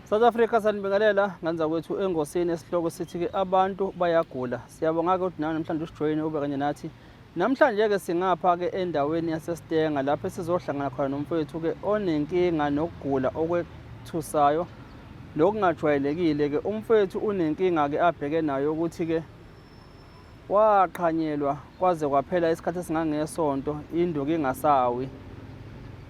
South Africa sanibingelela nganza kwethu engosini esihloko sithi-ke abantu bayagula. Siyabonga-ke ukuthi nawe namhlanje usijoyine ube kanye nathi. Namhlanje-ke singapha-ke endaweni yaseStenga lapho esizohlangana khona nomfowethu-ke onenkinga nokugula okwethusayo nokungajwayelekile-ke. Umfowethu unenkinga-ke abheke nayo ukuthi-ke Waqhanyelwa kwaze kwaphela isikhathi esingangesonto induku ingasawi.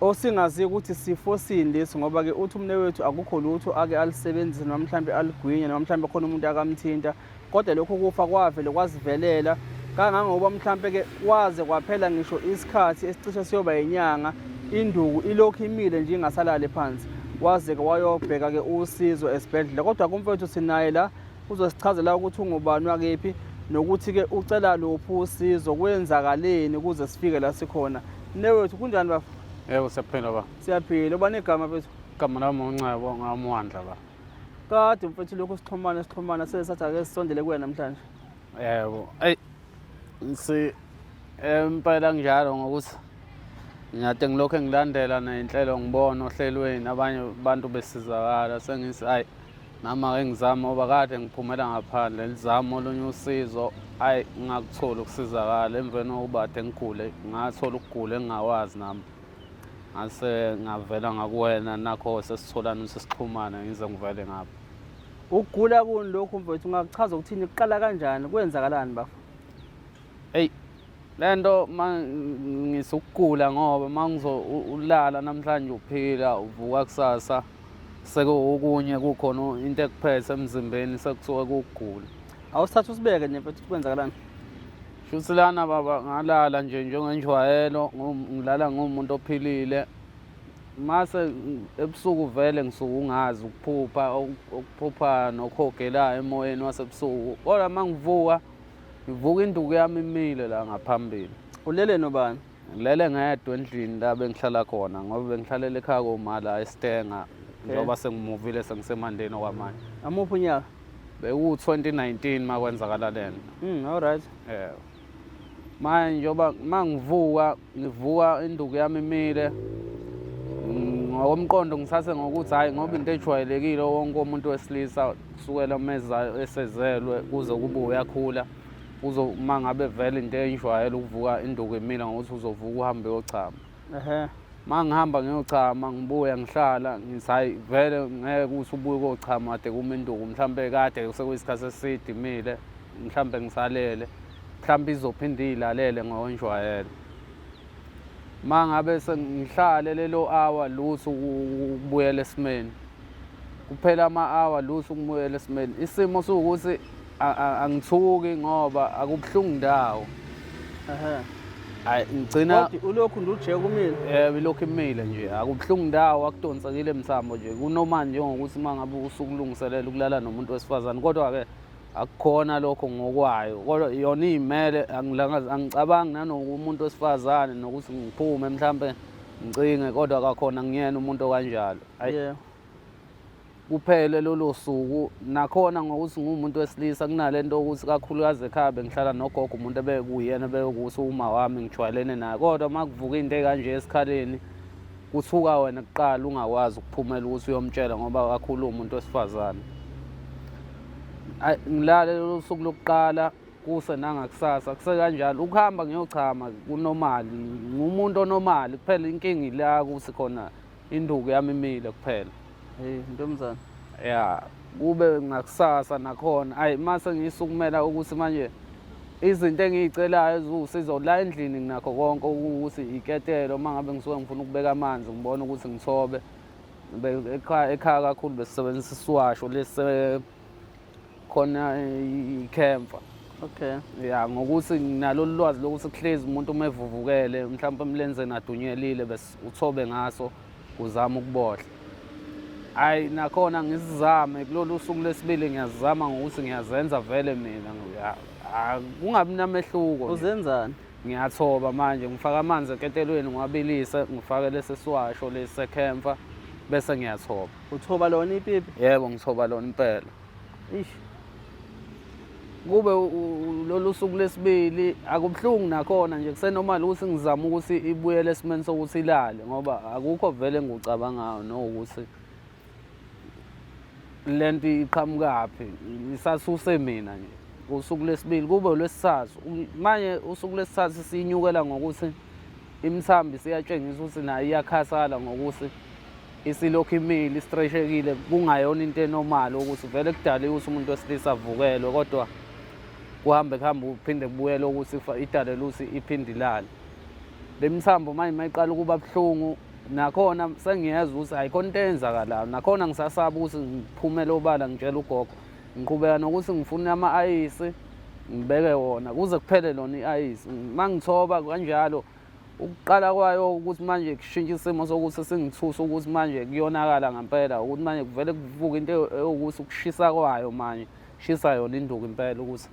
Osingazi ukuthi sifo sini lesi ngoba-ke uthi umnewethu akukho lutho ake alisebenzise noma mhlampe aligwinye noma mhlampe khona umuntu akamthinta kodwa lokhu kufa kwavele kwazivelela kangangoba mhlampe-ke kwaze kwaphela ngisho isikhathi esicishe siyoba yinyanga induku ilokhu imile nje ingasalali phansi waze-ke wayobheka-ke usizo esibhedlela kodwa kumfowethu sinaye la Uzosichazela ukuthi ungubani wakephi nokuthi-ke ucela luphi usizo kwenzakaleni ukuze sifike la sikhona. Mnewethu kunjani bafo? Yebo siyaphila ba. Siyaphila. Ubani igama mfethu? Igama lami uNcebo ngaMwandla ba. Kade mfethu lokhu sixhumana sixhumana sesathi ake sisondele kuwena namhlanje. Yebo. Ey si impela kunjalo ngokuthi ngiyade ngilokhu ngilandela ney'nhlelo ngibona ohlelweni abanye abantu besizakala sengithi ayi Nami ake ngizame ngoba kade ngiphumela ngaphandle ngizame olunye usizo ayi ngingakutholi ukusizakala emveni kokuba kade ngigule ngathola ukugula engingakwazi nami ngase ngavela ngakuwena nakho sesitholana ukuthi sixhumane ngize ngivele ngapha. Ukugula kuni lokhu mfowethu ungakuchaza ukuthini kuqala kanjani kwenzakalani bafo? Eyi le nto ngisukugula ngoba uma ngizoulala namhlanje uphila uvuka kusasa sekuwokunye kukhona into ekuphethe emzimbeni sekusuke kukugula. Awusithatha usibeke nje mfethu kwenzakalani? Shuthi lana baba ngalala nje njengenjwayelo ngilala ngumuntu ophilile mase ebusuku vele ngisuke ungazi ukuphupha ukuphupha nokuhogelayo emoyeni wasebusuku kodwa uma ngivuka Ngivuka induku yami imile la ngaphambili. Ulele nobani? Ngilele ngedwa endlini la bengihlala khona ngoba bengihlalela ekhaya koma la eStenga njengoba sengimuvile sengisemandeni okwamanje. Amuphi unyaka? Beku-2019 makwenzakala lento. All right. Yebo. Manje njengoba mangivuka ngivuka induku yami imile ngokomqondo ngithathe ngokuthi hhayi ngoba into ejwayelekile wonke umuntu wesilisa kusukela uma esezelwe kuze kube uyakhula uzo uma ngabe vele into enjwayele ukuvuka induku imile ngokuthi uzovuka uhambe uyochama. Ehhe. Uma ngihamba ngiyochama ngibuya ngihlala ngithi hhayi vele ngeke ukuthi ubuye ukochama kade kuma induku mhlampe kade sekuyisikhathi eside imile mhlampe ngisalele mhlampe izophinde iyilalele ngokwenjwayelo. Uma ngabe sengihlale lelo hour lutho ukubuyela esimeni. Kuphela ama-hour lutho ukubuyela esimeni. Isimo siwukuthi angithuki ngoba akubuhlungu ndawo. Ehhe. Hayi ngigcina Kodwa ulokhu nje ujeke umile. Yebo ilokhu imile nje akubuhlungu ndawo akudonsekile mthambo nje kunoma njengokuthi uma ngabe usukulungiselela ukulala nomuntu wesifazane kodwa-ke akukhona lokho ngokwayo kodwa yona iyimele angicabangi nanokumuntu wesifazane nokuthi ngiphume mhlampe ngicinge kodwa kakhona ngiyena umuntu okanjalo ayi yeah. Kuphele lolo suku nakhona ngokuthi ngiwumuntu wesilisa kunale nto ukuthi kakhulukazi ekhaya bengihlala nogogo umuntu ebekuyena ebekuthi uma wami ngijwayelene naye kodwa uma kuvuka into ekanje esikhaleni kuthuka wena kuqala ungakwazi ukuphumela ukuthi uyomtshela ngoba kakhulu umuntu wesifazane. Ayi ngilale lolu suku lokuqala kuse nangakusasa kusekanjalo ukuhamba ngiyochama kunomali ngumuntu onomali kuphela inkinga ila kuthi khona induku yami imile kuphela. Hey ntombazana. Ya kube ngakusasa nakhona ayi mase ngiyisukumela ukuthi manje izinto engiyicelayo eziwusizo la endlini nginakho konke ukuthi iketelo uma ngabe ngisuke ngifuna ukubeka amanzi ngibona ukuthi ngithobe ekhaya kakhulu besisebenzisa isiwasho lesi khona ikhemfa. Okay. Ya ngokuthi nginalo lwazi lokuthi kuhlezi umuntu uma evuvukele mhlawumpe emlenzeni adunyelile bese uthobe ngaso uzama ukubohla. Hayi nakhona ngizizame kulolu suku lwesibili ngiyazizama ngokuthi ngiyazenza vele mina kungabi namehluko. Uzenzani? Ngiyathoba manje ngifaka amanzi eketelweni ngiwabilise ngifake lesi siwasho lesi sekhemfa bese ngiyathoba. Uthoba lona ipipi? Yebo ngithoba lona impela. Ish. Kube lolu suku lesibili akubuhlungu nakhona nje kusenormal ukuthi ngizama ukuthi ibuyele esimeni sokuthi ilale ngoba akukho vele engikucabangayo nokuthi Le nto iqhamukaphi? Isasuse mina nje. Usuku lwesibili kube olwesithathu. Manje usuku lwesithathu siyinyukela ngokuthi imithambo isiyatshengisa ukuthi nayo iyakhathala ngokuthi isilokhu imile istreshekile kungayona into enormal ukuthi vele kudaliwe ukuthi umuntu wesilisa avukelwe kodwa kuhambe kuhambe kuphinde kubuyele ukuthi idalele ukuthi iphinde ilale. Le mithambo manje uma iqala ukuba buhlungu nakhona sengiyezwa ukuthi ayikho into eyenzakalayo nakhona ngisasaba ukuthi ngiphumele obala ngitshela ugogo ngiqhubeka nokuthi ngifuna ama-ayisi ngibeke wona kuze kuphele lona i-ayisi uma ngithoba kanjalo ukuqala kwayo ukuthi manje kushintsha isimo sokuthi singithusa ukuthi manje kuyonakala ngempela ukuthi manje kuvele kuvuke into ewukuthi ukushisa kwayo manje shisa yona induku impela ukuthi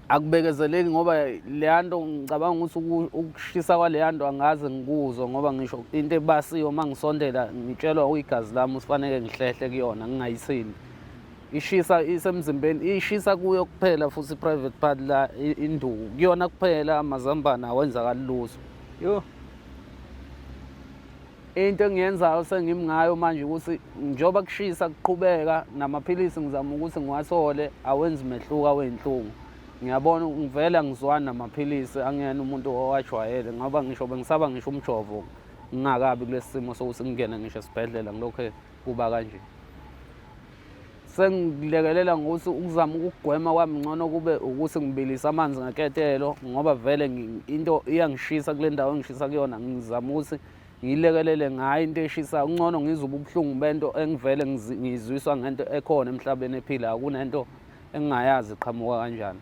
akubekezeleki ngoba leya nto ngicabanga ukuthi ukushisa kwaleya nto angaze ngikuzwe ngoba ngisho into ebasiwe uma ngisondela ngitshelwa igazi lami usifaneke ngihlehle kuyona ngingayithinti ishisa isemzimbeni ishisa kuyo kuphela futhi i-private part la induku kuyona kuphela amazambane awenzakali lutho. Yo. Into engiyenzayo sengimi ngayo manje ukuthi njengoba kushisa kuqhubeka namaphilisi ngizama ukuthi ngiwathole awenzi mehluko aweyinhlungu. Ngiyabona ngivele angizwani namaphilisi angiyena umuntu owajwayele ngoba ngisho bengisaba ngisho umjovo ngingakabi kulesi simo sokuthi ngingene ngisho esibhedlela ngilokhe kuba kanje. Sengilekelela ngokuthi ukuzama ukugwema kwami ngcono kube ukuthi ngibilise amanzi ngeketelo ngoba vele into iyangishisa kule ndawo engishisa kuyona ngizama ukuthi ngiyilekelele ngayo into eshisayo kungcono ngizwe ubuhlungu bento engivele ngizwiswa ngento ekhona emhlabeni ephilayo kunento engingayazi iqhamuka kanjani.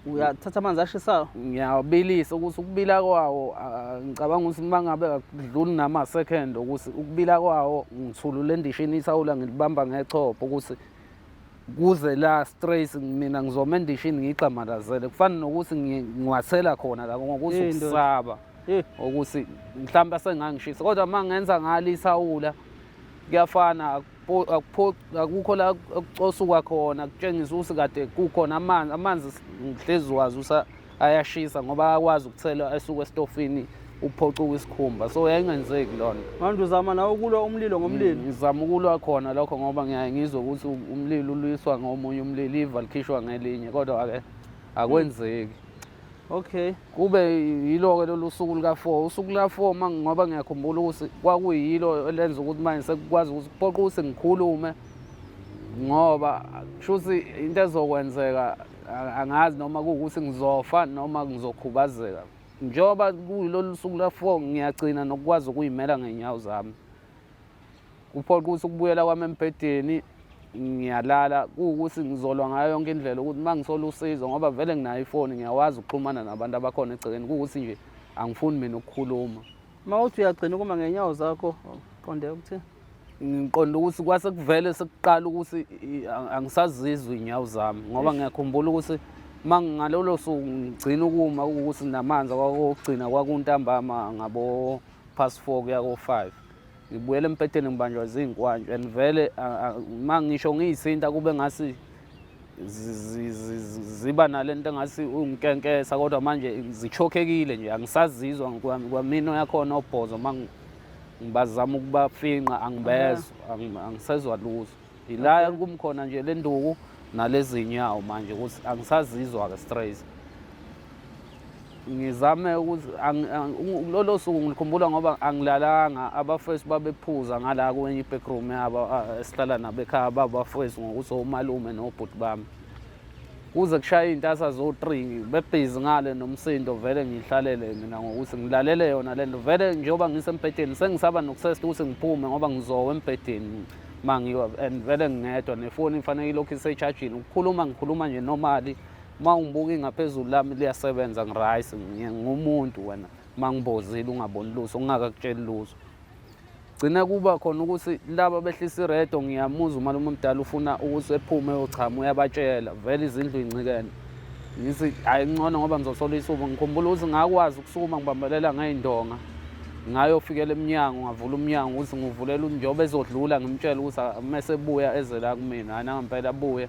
Uyathatha amanzi ashisayo? Ngiyawabilisa ukuthi ukubila kwawo ngicabanga ukuthi uma ngabe akudluli nama-second ukuthi ukubila kwawo ngithulula endishini ithawula ngilibamba ngechopho ukuthi kuze la straight mina ngizoma endishini ngiyigxamalazele kufana nokuthi ngiwathela khona la ngokuthi ukusaba ukuthi mhlawumbe asengangishisa kodwa uma ngenza ngalo ithawula kuyafana akukho la kucosuka khona kutshengisa ukuthi kade kukhona amanzi amanzi ngihlezi wazi ukuthi ayashisa ngoba ayakwazi ukuthela esuka esitofini uphocuka isikhumba so yayingenzeki loo nto. Manje uzama nawe ukulwa umlilo ngomlilo? Ngizama ukulwa khona lokho ngoba ngiyaye ngizwe ukuthi umlilo ulwiswa ngomunye umlilo iva likhishwa ngelinye kodwa-ke akwenzeki. Okay. Kube yilo-ke lolu suku luka-four. Usuku luka-four ngoba ngiyakhumbula ukuthi kwakuyilo elenza ukuthi manje sekukwazi ukuthi kuphoqa ukuthi ngikhulume ngoba kusho ukuthi into ezokwenzeka angazi noma kuwukuthi ngizofa noma ngizokhubazeka. Njengoba kuyilolu suku lwa-four ngiyagcina nokukwazi ukuyimela ngey'nyawo zami. Kuphoqa ukuthi ukubuyela kwami embhedeni ngiyalala kuwukuthi ngizolwa ngayo yonke indlela ukuthi uma ngithola usizo ngoba vele nginayo ifoni ngiyakwazi ukuxhumana nabantu abakhona egcekeni kuwukuthi nje angifuni mina ukukhuluma. Uma uthi uyagcina ukuma ngey'nyawo zakho uqonde ukuthini? Ngiqonda ukuthi kwase kuvele sekuqala ukuthi angisazizwa iy'nyawo zami ngoba ngiyakhumbula ukuthi uma ngalolo suku ngigcina ukuma ukuthi namanzi kwakokugcina kwakuntambama ngabo past four kuya ko-five. Ngibuyela embhedeni ngibanjwa zinkwantshu and vele uma ngisho ngiyithinta kube ngasi ziba nalento engathi unginkenkesa kodwa manje zichokhekile nje angisazizwa kwamino yakhona obhozo uma ngibazama ukubafinqa angibezwa angisezwa lutho. Yila kumkhona nje le nduku nalezi nyawo manje ukuthi angisazizwa-ke straight. Ngizame ukuthi lolo suku ngikhumbula ngoba angilalanga abafowethu babephuza ngala kwenye i-backroom yabo esihlala nabo ekhaya babafowethu ngokuthi omalume nobhuti bami. Kuze kushaye iy'ntatha zo-three bebhizi ngale nomsindo vele ngiyihlalele mina ngokuthi ngilalele yona le nto vele njengoba ngisembhedeni sengisaba nokusesta ukuthi ngiphume ngoba ngizowa embhedeni uma ngiwa and vele ngingedwa nefoni ifanele ilokhu iseshajini ukukhuluma ngikhuluma nje normally uma ungibuka ingaphezulu lami liyasebenza ngirice ngingumuntu wena uma ngibozile ungaboni lutho ngingakakutsheli lutho gcina kuba khona ukuthi laba behlisa iredo ngiyamuzwa umalume omdala ufuna ukuthi ephume eyochama uyabatshela vele izindlu incikene ngithi hayi ngcono ngoba ngizothola isubo ngikhumbula ukuthi ngakwazi ukusukuma ngibambelela ngey'ndonga ngayofikela emnyango ngavula umnyango ukuthi ngivulela njengoba ezodlula ngimtshele ukuthi mese ebuya eze la kumina hhayi nangempela abuye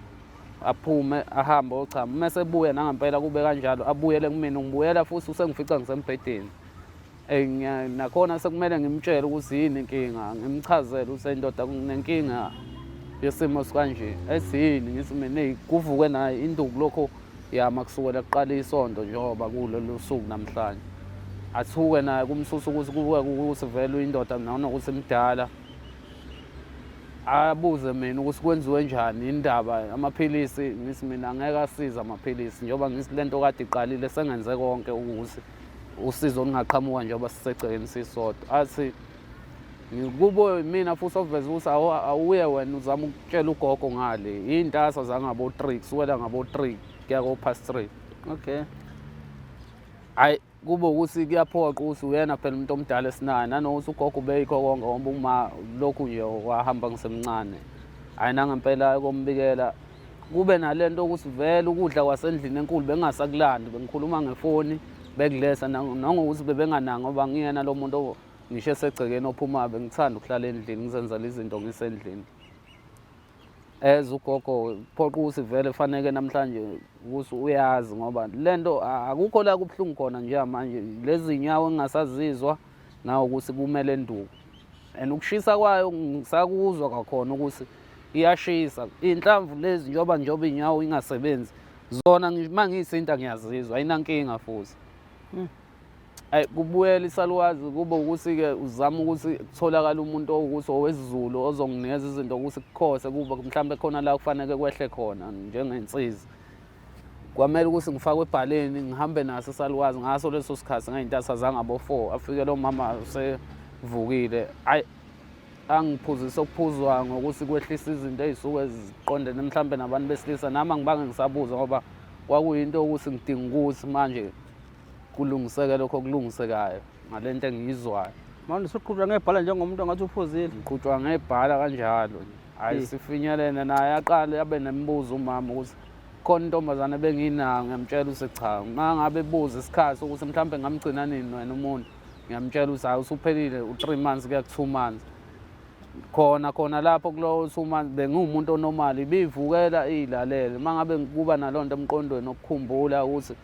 aphume ahambe ochama mese ebuya nangempela kube kanjalo abuyele kumina ngibuyela futhi usengifica ngisembhedeni. Eyi nakhona sekumele ngimtshele ukuthi yini inkinga, ngimchazele ukuthi indoda kunenkinga Yesimo sikanje esiyini ngithi mina eyi kuvuke naye induku lokho yama kusukela kuqala isonto njengoba kulolu suku namhlanje. Athuke naye kumsusa ukuthi kubuke ukuthi vele uyindoda nanokuthi mdala. Abuze mina ukuthi kwenziwe njani indaba amaphilisi ngithi mina angeke asize amaphilisi njengoba ngithi lento kade iqalile sengenze konke ukuthi usizo olungaqhamuka njengoba sisegcekeni sisodwa. Athi Kubo mina futhi oveza ukuthi awuye wena uzama ukutshela ugogo ngale iy'ntasa zangabo-three kusukela ngabo-three kuya ko-past three. Okay. Hhayi kube ukuthi kuyaphoqa ukuthi uyena phela umuntu omdala esinaye nanokuthi ugogo ubeyikho konke ngoba uma lokhu nje wahamba ngisemncane. Hhayi nangempela kombikela kube nale nto ukuthi vele ukudla kwasendlini enkulu bengingasakulandi bengikhuluma ngefoni bekuletha nangokuthi bebenganaki ngoba ngiyena lo muntu Ngisho esegcekeni ophumayo bengithanda ukuhlala endlini ngizenzela izinto ngisendlini. Eze ugogo phoqa ukuthi vele faneke namhlanje ukuthi uyazi ngoba le nto akukho la kubuhlungu khona njengamanje lezi nyawo engingasazizwa nawe ukuthi kumele nduku and ukushisa kwayo ngisakuzwa kwakhona ukuthi iyashisa iy'nhlamvu lezi njengoba njengoba iy'nyawo ingasebenzi zona uma ngiyithinta ngiyazizwa ayinankinga futhi. Ayi kubuyela isalukazi kube ukuthi-ke uzama ukuthi kutholakale umuntu owukuthi owesiZulu ozonginikeza izinto ukuthi kukhose kube mhlawumbe khona la kufanele kwehle khona njengensizi. Kwamele ukuthi ngifakwe ebhaleni ngihambe naso isalukazi ngaso leso sikhathi ngey'ntatha zangabo-four afike lo mama usevukile. Ayi angiphuzise okuphuzwa ngokuthi kwehlisa izinto ey'suke ziqondene mhlawumbe nabantu besilisa nami angibange ngisabuza ngoba kwakuyinto yokuthi ngidinga ukuthi manje kulungiseke lokho okulungisekayo ngale nto engiyizwayo. Manje usuqhutshwa ngebhala njengomuntu ongathi uphuzile? Ngiqhutshwa ngebhala kanjalo nje. Hhayi sifinyelene naye aqale abe nemibuzo umama ukuthi khona intombazane ebenginayo ngiyamtshela ukuthi cha. Uma ngabe ebuza isikhathi ukuthi mhlawumbe ngamgcina nini wena umuntu ngiyamtshela ukuthi hhayi usuphelile u-three months kuya ku-two months. Khona khona lapho kulowo two months bengiwumuntu onormal ibivukela iyilalele. Uma ngabe kuba naloo nto emqondweni okukhumbula ukuthi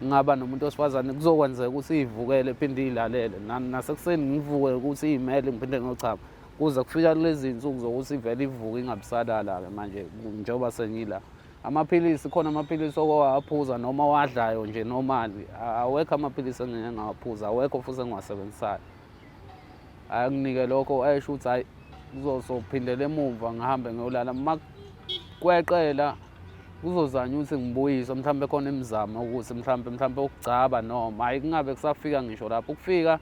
ngaba nomuntu wesifazane kuzokwenzeka ukuthi iyivukele iphinde iyilalele nasekuseni ngivuke ukuthi iyimele ngiphinde ngiyochama kuze kufika kulezi zinsuku zokuthi ivele ivuke ingabisalala-ke manje njengoba sengila amaphilisi khona amaphilisi okowaphuza noma owadlayo nje normally awekho amaphilisi engike ngawaphuza awekho futhi engiwasebenzisayo akunike lokho ayesho ukuthi hhayi kuzosophindela emuva ngihambe ngiyolala uma kweqela kuzozanywa ukuthi ngibuyiswe mhlawumbe khona imizamo ukuthi mhlawumbe mhlawumbe ukugcaba noma hhayi kungabe kusafika ngisho lapho ukufika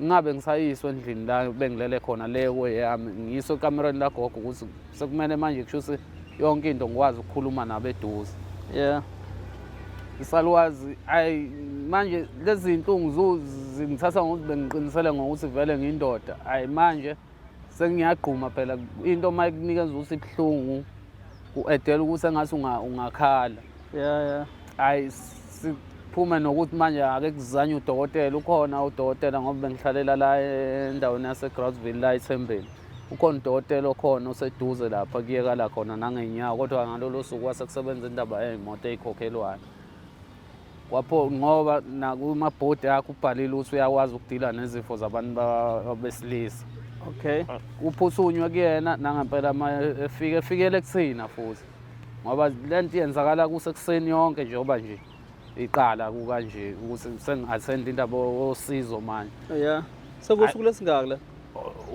ngingabe ngisayiswa endlini la bengilele khona le kweyami ngiyiswe ekamereni lagogo ukuthi sekumele manje kusho ukuthi yonke into ngikwazi ukukhuluma nabo eduze. Yeah. Isalukazi ayi manje lezi zinhlungu zingithatha ngokuthi bengiqinisele ngokuthi vele ngiyindoda. Ayi manje sengiyagquma phela into uma ikunikeza ukuthi ibuhlungu ku-edela ukuthi engathi ungakhala. Yeah, yeah. Ayi siphume nokuthi manje ake kuzanywe udokotela ukhona udokotela ngoba bengihlalela la endaweni yase-Groutville la eThembeni. Ukhona udokotela okhona oseduze lapha kuyekala khona nangey'nyawo kodwa ngalolo suku kwase kusebenza indaba yey'moto ey'khokhelwayo. Kwapho ngoba nakumabhodi akho ubhalile ukuthi uyakwazi ukudila nezifo zabantu besilisa. Okay. Kuphuthunywe kuyena nangempela uma efike efikele kuthina futhi ngoba le nto yenzakala kusekuseni yonke njengoba nje iqala kukanje ukuthi sengi-attend indaba yosizo manje. Yeah. Sekusuku lesingaki la?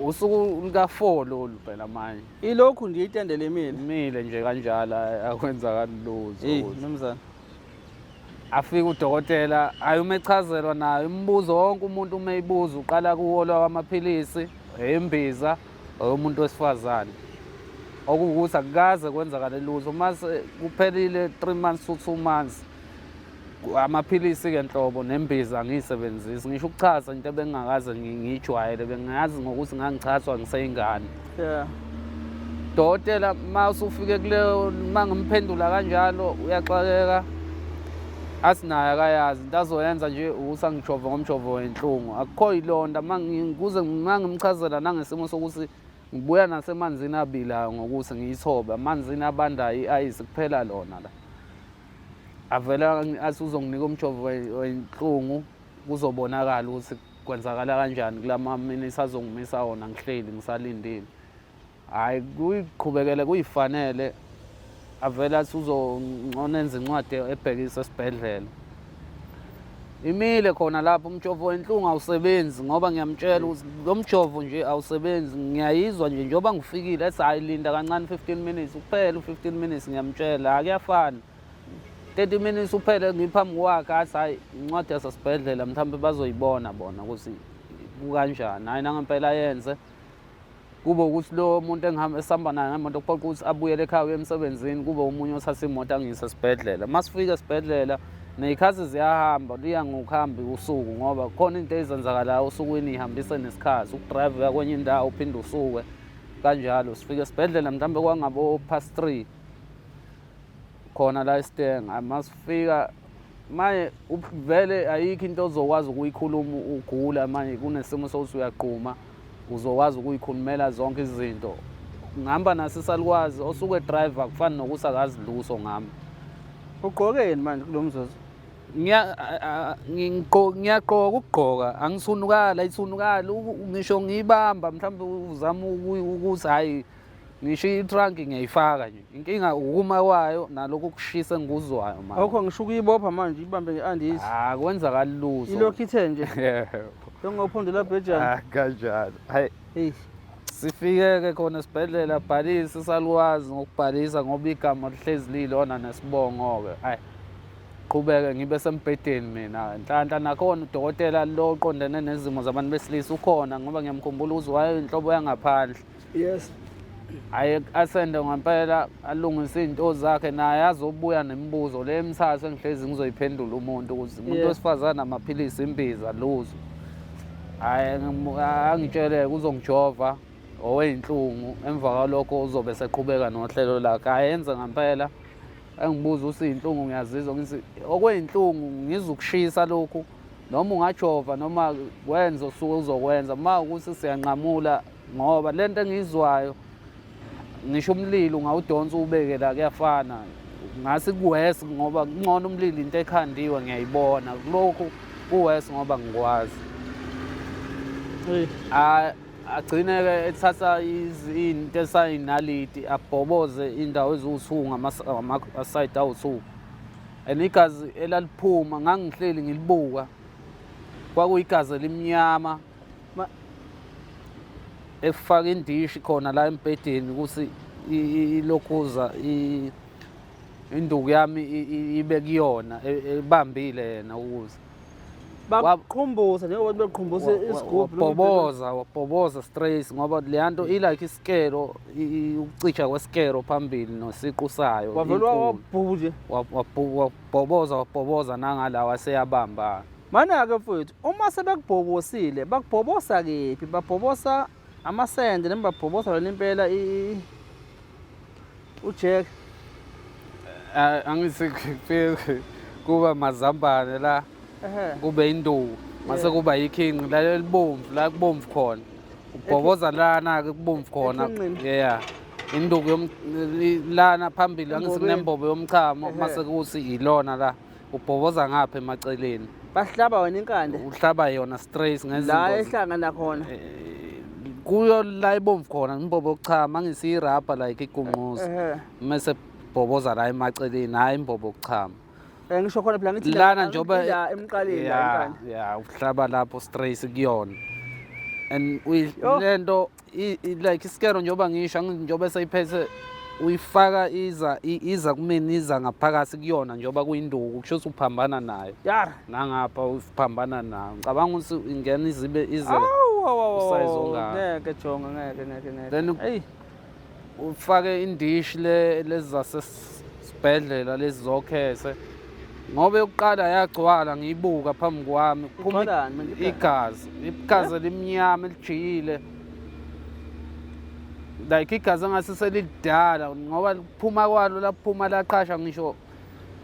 Usuku luka-four lolu phela manje. Ilokhu nje itende limile. Imile nje kanjalo akwenzakali lutho. Hey, mnumzane. Afike udokotela ayi uma echazelwa nayo imibuzo wonke umuntu uma eyibuza uqala kuwo amaphilisi, imbiza, umuntu wesifazane. Okuwukuthi akukaze kwenzakale lutho uma kuphelile 3 months to 2 months amaphilisi-ke nhlobo nembiza angiyisebenzisi ngisho ukuchaza into ebengingakaze ngiyijwayele bengingazi ngokuthi ngangichazwa ngiseyingane. Yeah. Dokotela uma usufike kuleyo uma ngimphendula kanjalo uyaxakeka athi naye akayazi into azoyenza nje ukuthi angijove ngomjovo wenhlungu akukho yilonda kuze uma ngimchazela nangesimo sokuthi ngibuya nasemanzini abilayo ngokuthi ngiyithobe amanzini abandayo i-ayisi kuphela lona la avele athi uzonginika umjovo wenhlungu kuzobonakala ukuthi kwenzakala kanjani kula maminithi azongimisa wona ngihleli ngisalindile. Hhayi kuyiqhubekele kuyifanele avele athi uzongcono enze incwadi ebhekisa esibhedlela. Imile khona lapho umjovo wenhlungu awusebenzi ngoba ngiyamtshela ukuthi lo mjovo nje awusebenzi ngiyayizwa nje njengoba ngifikile ethi hhayi linda kancane 15 minutes kuphela u-15 minutes ngiyamtshela akuyafana 30 minutes uphele ngiphambi kwakhe athi hhayi incwadi yasesibhedlela mhlawumbe bazoyibona bona ukuthi kukanjani hhayi nangempela yenze kube ukuthi lo muntu engihamba esihamba naye ngemoto kuphoqa ukuthi abuyele ekhaya uye emsebenzini kube omunye othatha imoto angiyise esibhedlela uma sifika esibhedlela ney'khathi ziyahamba liya ngokuhamba usuku ngoba khona into ezenzakalayo osukwini ihambise nesikhathi ukudrayive uya kwenye indawo uphinde usuke kanjalo sifike esibhedlela mhlawumbe kwangabo past 3 khona la esitenga masifika manje vele ayikho into ozokwazi ukuyikhuluma ugula manje kunesimo sokuthi uyaqhuma uzokwazi ukuyikhulumela zonke izinto ngihamba naso isalukazi osuke driver kufana nokuthi akazi lutho ngami. Ugqokeni manje kulo mzuzu? Ngiyagqoka ukugqoka angithunukali ayithunukali ngisho ngiyibamba mhlawumbe uzama ukuthi hhayi ngisho i-trunk ngiyayifaka nje inkinga ukuma kwayo nalokhu kushisa engikuzwayo manje. Awukho ngisho ukuyibopha manje ibambe nge-andisi. Ah kwenzakali lutho. Ilokhu ithe nje. Njengophondo labhejane. Ah kanjalo. Hayi. Hey. Sifike-ke khona esibhedlela bhalisa isalukazi ngokubhalisa ngoba igama lihlezi lilona nesibongo-ke. Hayi. Qhubeke ngibe sembhedeni mina. Nhlanhla nakhona udokotela lo oqondene nezimo zabantu besilisa ukhona ngoba ngiyamkhumbula ukuthi wayeyinhlobo yangaphandle. Yes. Aye asende ngempela alungise izinto zakhe naye azobuya nemibuzo le emithathu engihlezi ngizoyiphendula umuntu ukuthi umuntu wesifazane amaphilisi imbiza luzo. Hhayi angitshele uzongijova oweyinhlungu emva kwalokho uzobe seqhubeka nohlelo lakhe. Hhayi enze ngempela engibuza ukuthi iy'nhlungu ngiyazizwa ngithi okwey'nhlungu ngizwa ukushisa lokhu noma ungajova noma wenze osuke uzokwenza uma ukuthi siyanqamula ngoba le nto engiyizwayo ngisho umlilo ungawudonsa uwubeke la kuyafana ngase kuwesi ngoba kungcono umlilo into ekhandiwe ngiyayibona kulokhu kuwesi ngoba ngikwazi agcine-ke ethatha into esayinaliti abhoboze indawo eziwu-two ngamasayidi awu-two and igazi elaliphuma ngangihleli ngilibuka kwakuyigazi elimnyama efaka indishi khona la embhedeni ukuthi ilokhuza induku yami ibe kuyona ebambile yena ukuze Bakuqhumbusa njengoba beqhumbusa isigubhu. Wabhoboza, wabhoboza straight ngoba leya nto i-like isikelo, ukucija kwesikelo phambili nosiqu sayo. Wavele wabhubu nje. Wabhoboza, wabhoboza nangala waseyabamba. Mana-ke mfowethu, uma sebekubhobosile, bakubhobosa kephi? Babhobosa amasende noma babhobosa lona impela uJack? Angithi kufike kuba mazambane la kube induku mase kuba ikhinqi la elibomvu la kubomvu khona ubhoboza lana-ke kubomvu khona yeah induku lana phambili angithi kunembobo yomchamo mase kuthi ilona la ubhoboza ngapha emaceleni bahlaba wena inkande uhlaba yona straight ngezinto la ehlangana khona eh, kuyo la ibomvu khona imbobo yokuchama angisiyirabha like igunquza mese bhoboza la emaceleni hayi imbobo yokuchama eh, ngisho khona phela ngithi lana njengoba emqaleni la inkande ya uhlaba lapho straight kuyona and lento like isikero njengoba ngisho njengoba seyiphethe uyifaka iza iza kumina iza ngaphakathi kuyona njengoba kuyinduku kusho ukuthi uphambana nayo yara nangapha uphambana nayo ngicabanga ukuthi ingena izibe ize usayizi ongaka ngeke jonga ngeke ngeke ngeke then hey ufake indishi le lezi zasesibhedlela lezi zokhese ngoba yokuqala yagcwala ngiyibuka phambi kwami kuphuma igazi igazi elimnyama elijiyile like igazi engase selidala ngoba kuphuma kwalo laphuma laqhasha ngisho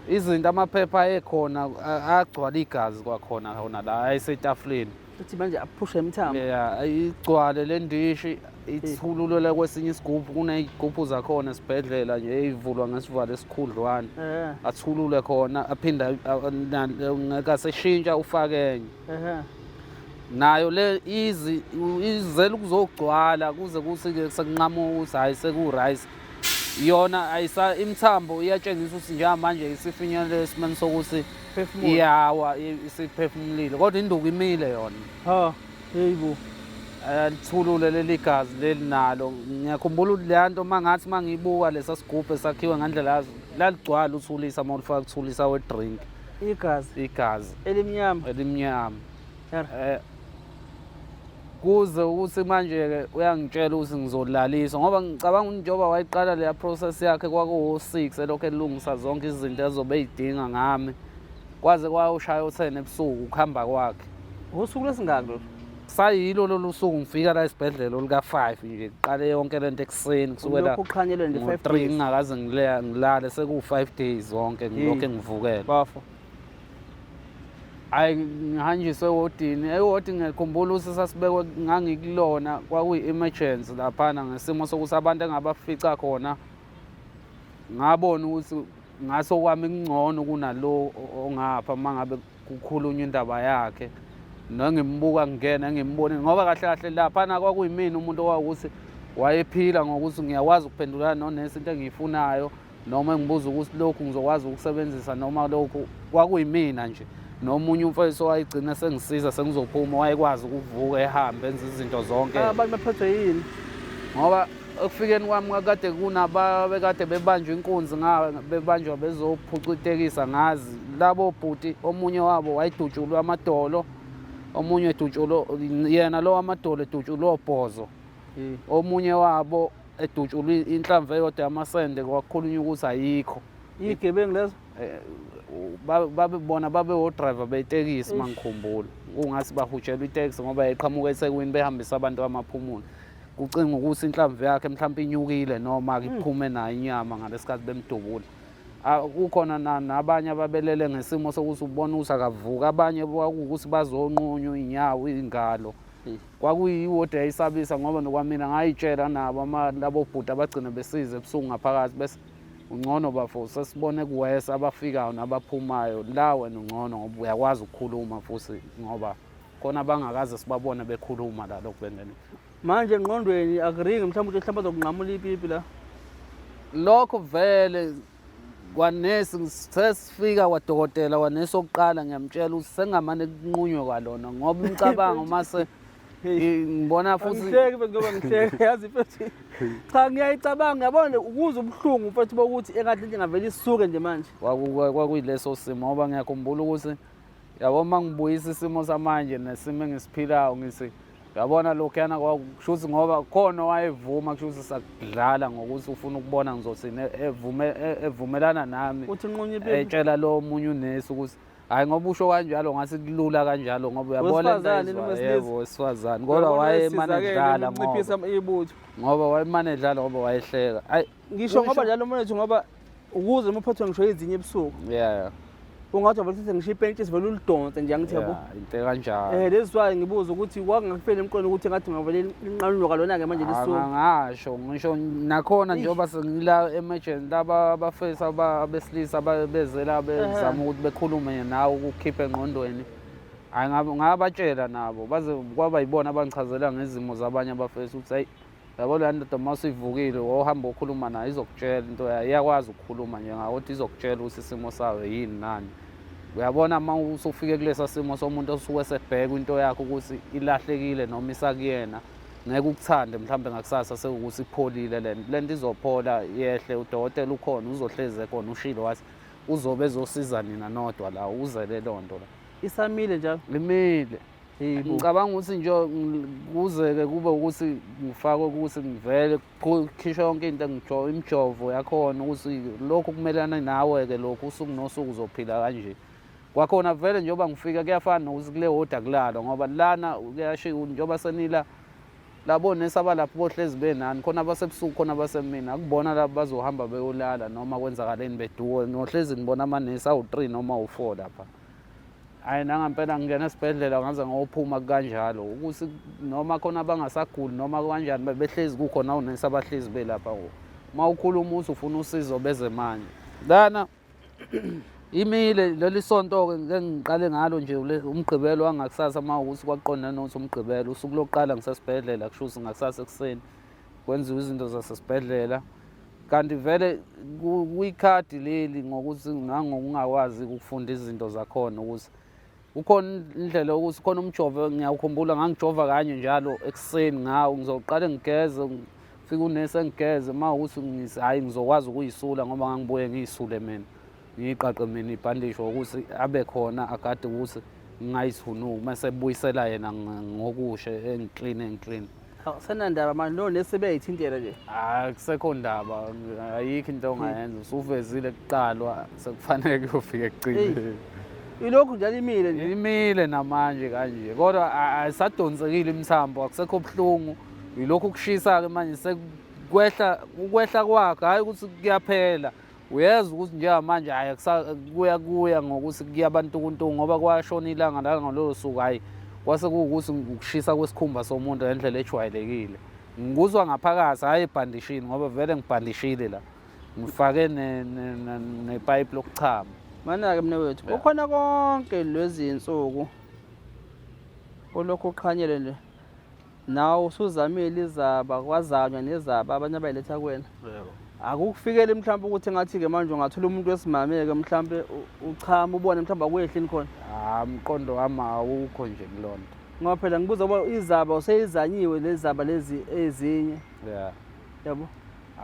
izinto amaphepha ayekhona agcwala igazi kwakhona khona la ayesetafuleni futhi manje aphushe imithambo yeah igcwale le ndishi ithululele kwesinye isigubhu kuney'gubhu zakhona esibhedlela nje ey'vulwa ngesivalo esikhudlwana athulule khona aphinde ngekaseshintsha ufake enye. Nayo le izi izela ukuzogcwala kuze kuthi-ke sekunqamuka ukuthi hhayi seku-rice. Yona ayisa imithambo iyatshengisa ukuthi njengamanje isifinyelele esimeni sokuthi Phefumula. iyawa isiphefumulile kodwa induku imile yona. Ha, hey bo. Alithulule leli gazi leli nalo. Ngiyakhumbula ukuthi leya nto uma ngathi uma ngiyibuka lesa sigubhu esakhiwe ngandlela yazo laligcwala uthulisa uma ulifaka kuthulisa we-drink. Igazi. Igazi. Elimnyama. Elimnyama. Kuze ukuthi manje-ke uyangitshela ukuthi ngizolaliswa ngoba ngicabanga ukuthi njengoba wayiqala leya process yakhe kwakuwo-6 elokhu elungisa zonke izinto ezobe ey'dinga ngami kwaze kwayoshaya u-10 ebusuku ukuhamba kwakhe. Usuku lwesingaki lolu? Sayilo lolu suku ngifika la esibhedlela oluka-5 nje kuqale yonke lento ekuseni kusukela Ulokhu uqhanyelwe nje 5 ngo-3 days. ngingakaze ngilale sekuwu-5 days zonke ngilokhu ngivukele. Bafo. Hhayi ngihanjiswe ewodini, ewodi ngiyakhumbula ukuthi sasibekwe ngangikulona kwakuyi-emergency laphana ngesimo sokuthi abantu engabafica khona ngabona ukuthi ngaso kwami kungcono kunalo ongapha uma ngabe kukhulunywa indaba yakhe nengimbuka ngingena ngimbonile ngoba kahle kahle laphana kwakuyimina umuntu owawukuthi wayephila ngokuthi ngiyakwazi ukuphendulana nonesi into engiyifunayo noma engibuza ukuthi lokhu ngizokwazi ukusebenzisa noma lokhu kwakuyimina nje nomunye umfowethu owayegcina sengisiza sengizophuma wayekwazi ukuvuka ehambe enze izinto zonke. Abantu baphethwe yini? Ngoba ekufikeni kwami kade kunababekade bebanjwa inkunzi bebanjwa bezophuca itekisi angazi labo bhuti omunye wabo wayedutshulwe amadolo omunye edutshulwe yena lo amadolo edutshulwe obhozo omunye wabo edutshulwe inhlamvu eyodwa yamasende kwakukhulunywa ukuthi ayikho. Iyigebengu lezo? Babe bona babe odrayiva betekisi uma ngikhumbula kungathi bahutshelwa iteksi ngoba yayiqhamuka eThekwini behambisa abantu amaphumulo kucinga ukuthi inhlamvu yakhe mhlawumpe inyukile noma iphume nayo inyama ngalesikhathi bemdubula. Kukhona nabanye ababelele ngesimo sokuthi ubona ukuthi akavuki abanye kwakuwukuthi bazonqunywa iy'nyawo iy'ngalo. Kwakuyiwodi eyayisabisa ngoba nokwamina ngayitshela nabo labo bhuti abagcina besiza ebusuku ngaphakathi bese ungcono bafo sesibone kuwesa abafikayo nabaphumayo la wena ungcono ngoba uyakwazi ukukhuluma futhi ngoba khona abangakaze sibabone bekhuluma la lokhu bengene. Manje engqondweni akuringi mhlawumbe ukuthi mhlawumbe azokunqamula ipipi la. Lokho vele kwanesi sesifika kwadokotela kwanesi okuqala ngiyamtshela ukuthi sengamane kunqunywe kwalona ngoba umcabango mase ngibona futhi Angihleki mfethu ngoba ngihleka yazi mfethu. Cha ngiyayicabanga yabona ukuze ubuhlungu mfethu bokuthi engathi into ingavele isuke nje manje. Kwakuyileso simo ngoba ngiyakhumbula ukuthi yabo uma ngibuyisa isimo samanje nesimo engisiphilayo ngithi yabona lokhuyana kusho ukuthi ngoba khona owayevuma kusho ukuthi sakudlala ngokuthi ufuna ukubona ngizothini evumelana nami uthi nqunye ipipi etshela lo omunye unesi ukuthi hhayi ngoba usho kanjalo ngathi kulula kanjalo ngoba uyabona into Wesifazane noma ayizwayo. wesilisa? Yebo, wesifazane kodwa wayemane edlala ngoba nciphisa ibutho ngoba wayemane edlala ngoba wayehleka ayi ngisho ngoba njalo umuntu ngoba ukuze uma uphathwe ngisho izinye ebusuku yeah ungathi wavele uthathe ngisho ipentshisi vele ulidonse nje angithi yabo yeah into kanjalo that's why ngibuza ukuthi kwakungakufeli emqondweni ukuthi ngathi ungavele linqanyulwa lona-ke manje lisuku Angasho ngisho nakhona njengoba sengila emergency laba abafethu abesilisa bezela bezama ukuthi bekhulume nawe ukukhipha engqondweni. Hayi ngabatshela nabo baze kwaba yibona abangichazela ngezimo zabanye abafethu ukuthi hayi yabo leya ndoda uma usuyivukile wawuhamba ukhuluma nayo izokutshela into yayo iyakwazi ukukhuluma nje ngayo kodwa izokutshela ukuthi isimo sayo yini nani. Uyabona uma usufike kulesa simo somuntu osuke esebheka into yakho ukuthi ilahlekile noma isakuyena ngeke ukuthande mhlawumbe ngakusasa sekuwukuthi ipholile le nto. Le nto izophola yehle udokotela ukhona uzohlezi ekhona ushilo wathi uzobe ezosiza nina nodwa la uzele leyo nto la. Isamile njalo? Imile. Ngicabanga ukuthi nje kuze-ke kube ukuthi ngifakwe ukuthi ngivele kukhishwe yonke into engijo imijovo yakhona ukuthi lokhu kumelana nawe-ke lokhu usuku nosuku uzophila kanje. Kwakhona vele njengoba ngifika kuyafana nokuthi kule wodi akulalwa ngoba lana kuyashiwo njengoba senila labo nesi abalapho bohlezi benani khona abasebusuku khona abasemini akubona laba bazohamba beyolala noma kwenzakaleni beduke nohlezi ngibona amanesi awu-3 noma awu-4 lapha. Hhayi nangampela ngingena esibhedlela ngaze ngophuma kanjalo ukuthi noma khona abangasaguli noma kanjani behlezi kukhona onesi abahlezi belapha. Uma ukhuluma uthi ufuna usizo beze manje. Lana Imile leli sonto-ke ngike ngiqale ngalo nje uMgqibelo wangakusasa uma ukuthi kwaqondana nokuthi uMgqibelo usuku lokuqala ngisesibhedlela kusho ukuthi ngakusasa ekuseni kwenziwa izinto zasesibhedlela kanti vele kwikhadi leli ngokuthi ngangokungakwazi ukufunda izinto zakhona ukuthi kukhona indlela yokuthi khona umjovo ngiyawukhumbula ngangijova kanye njalo ekuseni ngawo ngizoqale ngigeze fike unesi engigeze uma ukuthi hhayi ngizokwazi ukuyisula ngoba ngangibuye ngiyisule mina ngiyiqaqe mina ibhandishi ukuthi abe khona agade ukuthi ngingayithunuki mase ebuyisela yena ngokushe engikline engikline. Awusenandaba manje lo nesi beyithintela nje. Akusekho ndaba, ayikho into ongayenza. Usuvezile kuqalwa sekufanele kuyofika ekugcineni. Ilokhu njalo imile nje. Imile namanje kanje. Kodwa ayisadonsekile imithambo, akusekho buhlungu. Yilokhu kushisa-ke manje sekukwehla ukwehla kwakho, hhayi ukuthi kuyaphela. Uyezwa ukuthi njengamanje hhayi kuya kuya ngokuthi kuyabantukuntuku ngoba kwashona ilanga la ngalolo suku hhayi kwase kuwukuthi ukushisa kwesikhumba somuntu ngendlela ejwayelekile. Ngikuzwa ngaphakathi hhayi ebhandishini ngoba vele ngibhandishile la. Ngifake nepayipi lokuchama. Mana-ke mnewethu, kukhona konke lezi nsuku olokhu uqhanyele nje. Nawe usuzamile izaba kwazanywa nezaba abanye abayiletha kuwena. Yebo. Akukufikeli mhlawumbe ukuthi ngathi-ke manje ungathola umuntu wesimame-ke mhlawumbe uchama ubone mhlawumbe akwehlini khona. Ah, umqondo wami awukho nje kuloo nto. Ngoba phela ngibuza ngoba izaba useyizanyiwe lezi zaba lezi ezinye. Yeah. Yabo.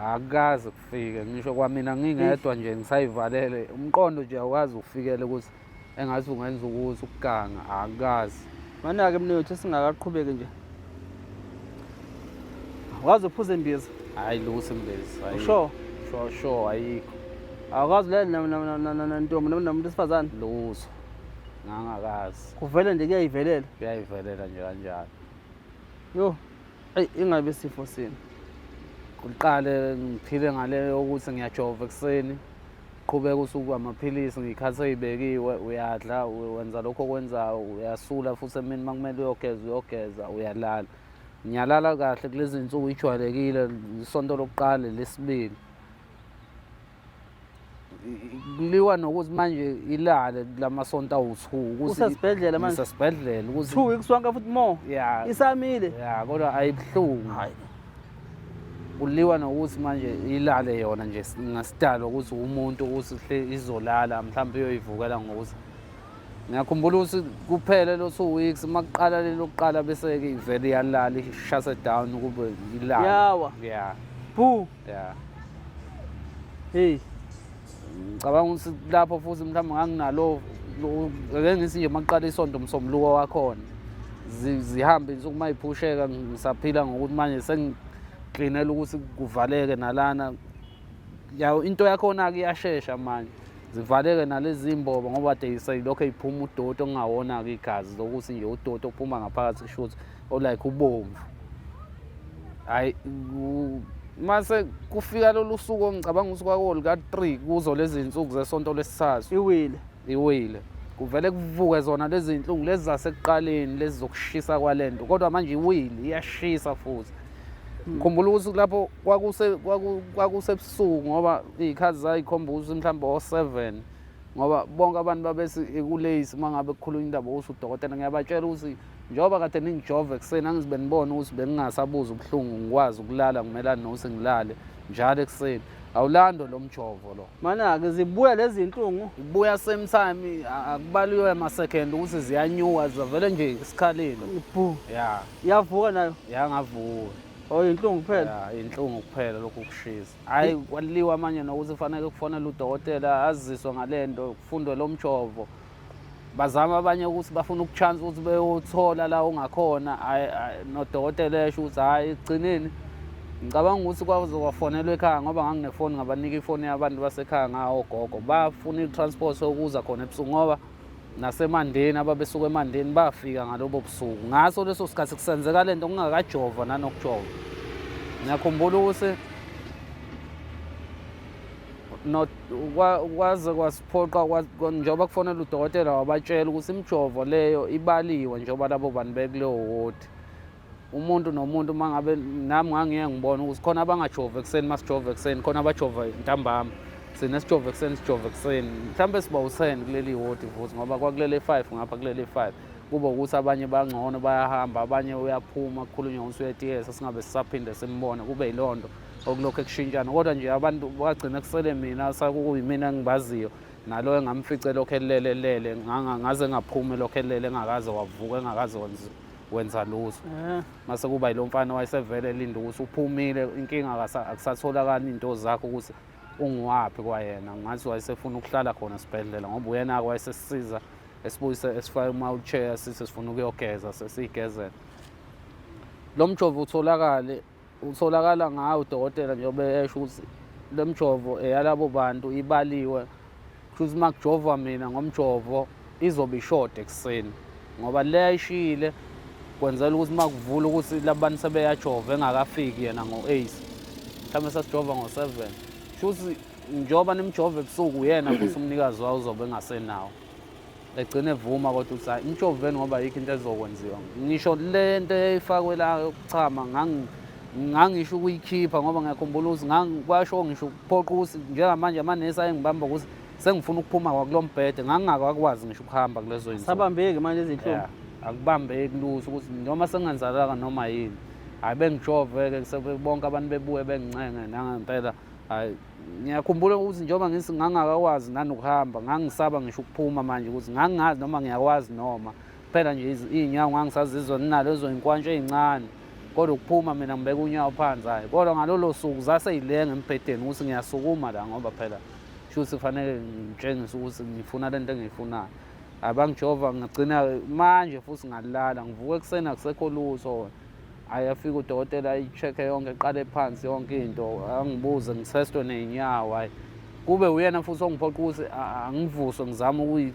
Akukaze kufike ngisho kwamina ngingedwa nje ngisayivalele umqondo nje awukaze ufikele ukuthi engathi ungenza ukuthi ukuganga akukazi. Mana-ke mnewethu singakaqhubeki nje. Awukaze uphuze imbiza. Hayi lutho imbiza. Ayikho. Sure. Sure sure ayikho. Awukaze ulale nantombi noma namuntu wesifazane. Lutho. Ngangakazi. Kuvele nje kuyayivelela. Kuyayivelela nje kanjalo. Yo. Eyi ingabe isifo sini. Kuqale ngiphile ngale yokuthi ngiyajova ekuseni. Qhubeka usuku amaphilisi ngey'khathi ey'bekiwe uyadla wenza lokho okwenzayo uyasula futhi emini uma kumele uyogeza uyogeza uyalala. Ngiyalala kahle kulezi zinsuku ijwayelekile isonto lokuqala lesibili. Kuliwa nokuthi manje ilale kulamasonto awu-two ukuthi Usesibhedlela manje? Ngisesibhedlela ukuthi 2 weeks wonke futhi more. Ya. Isamile. Ya kodwa ayibuhlungu. Hayi. Kuliwa nokuthi manje ilale yona nje ngasidalwa ukuthi umuntu ukuthi hle izolala mhlawumbe iyoyivukela ngokuthi ngiyakhumbula ukuthi kuphele lo 2 weeks uma kuqala lelo kuqala bese-ke ivele iyalala ishase down kube ilala. Yawa. Yeah. Bu. Yeah. Hey. Ngicabanga ukuthi lapho futhi mhlawumbe nganginalo ake ngithi nje makuqala isonto umsombuluko wakhona zihambe insuku uma yiphusheka ngisaphila ngokuthi manje sengiklinela ukuthi kuvaleke nalana ya into yakhona-ke iyashesha manje zivaleke nalezi mbobo ngoba de seyilokhu iphuma udoti okungawona-ke igazi lokuthi nje udoti ophuma ngaphakathi kusho ukuthi olike ubomvu hayi mase kufika lolu suku ngicabanga ukuthi kwakuwoluka-3 kuzo lezi zinsuku zesonto lesithathu Iwile. Iwile kuvele kuvuke zona lezi zinhlungu lezi zasekuqaleni lezi zokushisa kwalento kodwa manje iwile iyashisa futhi khumbula ukuthi lapho kwakuse kwakusebusuku ngoba iy'khathi zayikhomba ukuthi mhlawumbe o-7 ngoba bonke abantu babethi ekuleyisi uma ngabe kukhulunywa indaba ukuthi udokotela ngiyabatshela ukuthi njengoba kade ningijova ekuseni angizibe nibone ukuthi bengingasabuza ubuhlungu ngikwazi ukulala ngimelane nokuthi ngilale njalo ekuseni awulandwa lo mjovo lo. Mana-ke zibuya lezi zinhlungu. Ibuya same time akubaliwe ama-second ukuthi ziyanyuka zivele nje esikhaleni. Bu. Ya. Iyavuka nayo. Yangavuka. Oh inhlungu kuphela. Ya inhlungu kuphela lokhu kushisa. Hayi kwaliwa manje nokuthi kufanele kufonele udokotela aziswe ngalento kufundwe lo mjovo. Bazama abanye ukuthi bafuna ukuchance ukuthi beyothola la ungakhona nodokotela esho ukuthi hhayi ekugcineni ngicabanga ukuthi kwaze kwafonelwa ekhaya ngoba nganginefoni ngabanika ifoni yabantu basekhaya ngawo ogogo bafuna i-transport yokuza khona ebusuku ngoba nasemandeni ababesuka emandeni bafika ngalobo busuku ngaso leso sikhathi kusenzeka le nto kungakajova nanokujova ngiyakhumbula ukuthi kwaze kwasiphoqa njengoba kufonela udokotela wabatshela ukuthi imijovo leyo ibaliwe njengoba labo bantu bekuleyo wodi umuntu nomuntu uma ngabe nami ngangiye ngibona ukuthi khona abangajovi ekuseni masijova ekuseni khona abajova ntambama. Thina sijove ekuseni, sijove ekuseni, mhlawumbe siba u-10 kuleli wodi futhi, ngoba kwakulele 5 ngapha kulele 5. Kuba ukuthi abanye bangcono bayahamba, abanye uyaphuma, kukhulunywa ukuthi uyetiyesa, singabe sisaphinde simbone, kube yiloo nto okulokhu ekushintshana. Kodwa nje abantu bagcina kusele mina, sakuyimina engibaziyo, nalo engamfice lokhu elele lele, ngaze ngaphuma elokhu elele, engakaze wavuka, engakaze wenza lutho. Mase kuba yilo mfana wayesevele elinda ukuthi uphumile, inkinga akusatholakali iy'nto zakhe ukuthi unguwaphi kwayena. Ngathi wayesefuna ukuhlala khona esibhedlela, ngoba uyena-ke wayesesisiza, esibuyise, esifake kuma-wheelchair, sithi sifuna ukuyogeza, sesiyigezela. Lo mjovo utholakale, utholakala ngawo udokotela, njengoba esho ukuthi le mjovo eyalabo bantu ibaliwe. Kusho ukuthi uma kujovwa mina ngomjovo izobe ishoda ekuseni, ngoba le ayishiyile kwenzela ukuthi uma kuvula ukuthi labantu sebeyajova engakafiki yena ngo-8, mhlawumbe sesijova ngo-7. Kusho ukuthi njengoba nimjova ebusuku, uyena futhi umnikazi wawo uzobe engasenawo. Egcine evuma kodwa ukuthi hhayi, imjoveni ngoba ayikho into ezokwenziwa. Ngisho le nto eyayifakwe la yokuchama, ngangisho ukuyikhipha, ngoba ngiyakhumbula ukuthi kwasho ngisho kuphoqa ukuthi njengamanje amanesi ayengibamba ukuthi sengifuna ukuphuma kwakulo mbhede, ngangingakakwazi ngisho ukuhamba kulezo zinsuku. Sabambeki manje izinhlungu. Yeah, akubambeki lutho ukuthi noma sengenzalanga noma yini. Hhayi, bengijove-ke bonke abantu bebuye bengincenge nangempela. Hhayi, ngiyakhumbula ukuthi njengoba ngithi ngangingakakwazi nanokuhamba, ngangisaba ngisho ukuphuma manje, ukuthi ngangingazi noma ngiyakwazi noma phela nje iy'nyawo ngangisazizwa nginalezo y'nkwantsho ey'ncane, kodwa ukuphuma mina ngibeka unyawo phansi, hhayi. Kodwa ngalolo suku zase yilenga embhedeni ukuthi ngiyasukuma la, ngoba phela shuthi kufanele ngitshengise ukuthi ngifuna lento engiyifunayo. Hhayi, bangijova, ngagcina manje futhi ngalala, ngivuka ekuseni akusekho lutho. Hhayi, afike udokotela ayi-check-e yonke, eqale phansi yonke into, angibuze, ngithestwe ney'nyawo. Hhayi, kube uyena futhi ongiphoqa ukuthi angivuswe, ngizame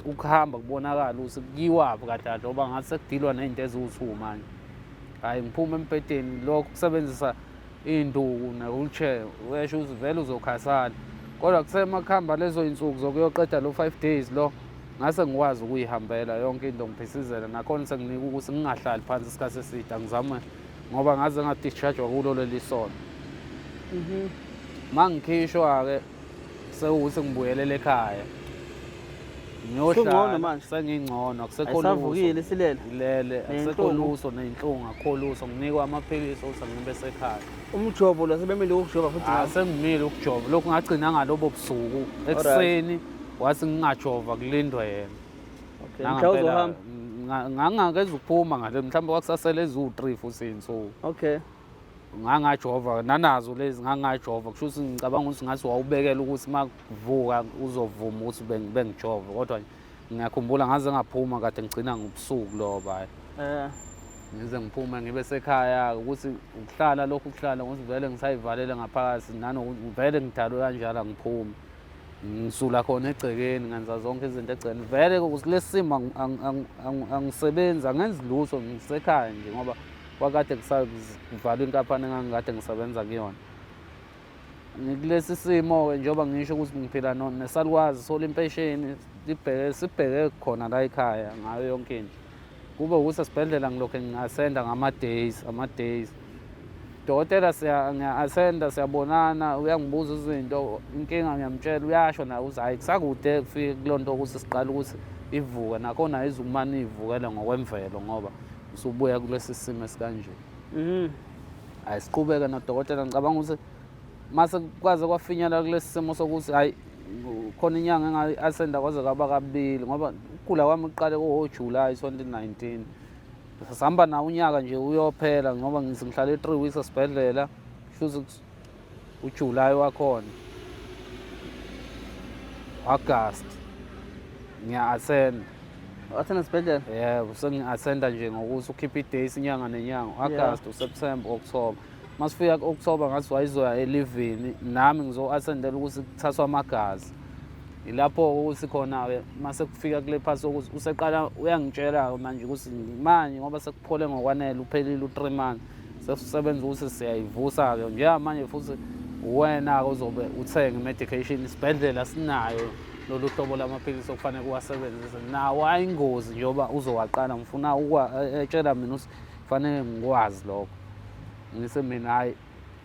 ukuhamba, kubonakala ukuthi kuyiwaphi kahle kahle, ngoba ngathi sekudilwa ney'nto eziwu-two manje. Hhayi, ngiphume embhedeni, lokhu kusebenzisa iy'nduku ne-wheelchair, uyasho ukuthi vele uzokhathala. Kodwa kuthe uma kuhamba lezo y'nsuku zokuyoqeda lo 5 days lo, ngase ngikwazi ukuyihambela yonke into, ngiphisizela nakhona senginika ukuthi ngingahlali phansi isikhathi eside, angizame, ngoba ngaze nga-discharge-wa kulo leli sonto. Uma ngikhishwa-ke sewukuthi ngibuyelele ekhaya, Usungcono ngiyohlala manje? Sengingcono, akusekho lutho. Ayisavukile isilele? Ilele, akusekho Ney'nhlungu? lutho, ney'nhlungu akukho lutho, nginikwa amaphilisi ukuthi angibe sekhaya. Umjovo lo sebemile ukujova futhi? Ah, sengimile ukujova, lokhu ngagcina ngalobo busuku ekuseni, wathi ngingajova kulindwe yena. Okay, mhla uzohamba? Ngangakeza ukuphuma ngale, mhlawumbe kwakusasele eziwu-3 futhi iy'nsuku. Ngangajova nanazo lezi, ngangajova, kusho ukuthi ngicabanga ukuthi ngathi wawubekela ukuthi uma kuvuka uzovuma ukuthi bengijove, kodwa ngiyakhumbula ngaze ngaphuma kade ngigcina ngobusuku lobo, hhayi. Ngize ngiphume ngibe sekhaya, ukuthi ukuhlala lokhu kuhlala ngokuthi vele ngisayivalele ngaphakathi, nanokuthi vele ngidalwe kanjalo, angiphumi. Ngisula khona egcekeni, ngenza zonke izinto egcekeni. Vele kulesi simo angisebenzi, angenzi lutho, ngisekhaya nje, ngoba kwakade kuvalwa inkampani engangikade ngisebenza kuyona. Ngikulesi simo-ke njengoba ngisho ukuthi ngiphila nesalukwazi, sola impesheni, sibheke khona la ekhaya ngayo yonke into. Kube ukuthi esibhedlela ngilokhu ngi-asenda ngama-days, ama-days. Dokotela ngiya-asenda, siyabonana, uyangibuza izinto, inkinga ngiyamtshela, uyasho naye ukuthi hhayi, kusakude kufike kuloo nto ukuthi siqale ukuthi ivuke, nakhona ayizukumane iy'vukele ngokwemvelo ngoba usubuya kulesi simo esikanje. Hhayi, siqhubeke nodokotela, ngicabanga ukuthi mase kwaze kwafinyelela kulesi simo sokuthi hhayi, khona inyanga engayi-asenda kwaze kwaba kabili, ngoba ukugula kwami kuqale ko-July 2019. Sasihamba nawo unyaka nje uyophela, ngoba ngithi ngihlale 3 weeks esibhedlela, kusho ukuthi uJuly wakhona, August ngiya-asenda. Athenda esibhedlela? Yebo, sengi-asenda nje ngokuthi ukhiphe i-days inyanga nenyanga, August, uSeptember, October. Masifika ku-October ngathi wayizoya elivini, nami ngizo-asendela ukuthi kuthathwa amagazi. Yilapho ukuthi khona-ke mase kufika kule phasi ukuthi useqala uyangitshela-ke manje ukuthi manje ngoba sekuphole ngokwanele, uphelile u-3 months, sesisebenza ukuthi siyayivusa-ke njengamanje, futhi uwena-ke uzobe uthenga i-medication, isibhedlela sinayo lolu hlobo lamaphilisi okufanele uwasebenzise, nawo ayingozi njengoba uzowaqala, ngifuna etshela mina ukuthi kufanele ngikwazi lokho. Ngise mina hhayi,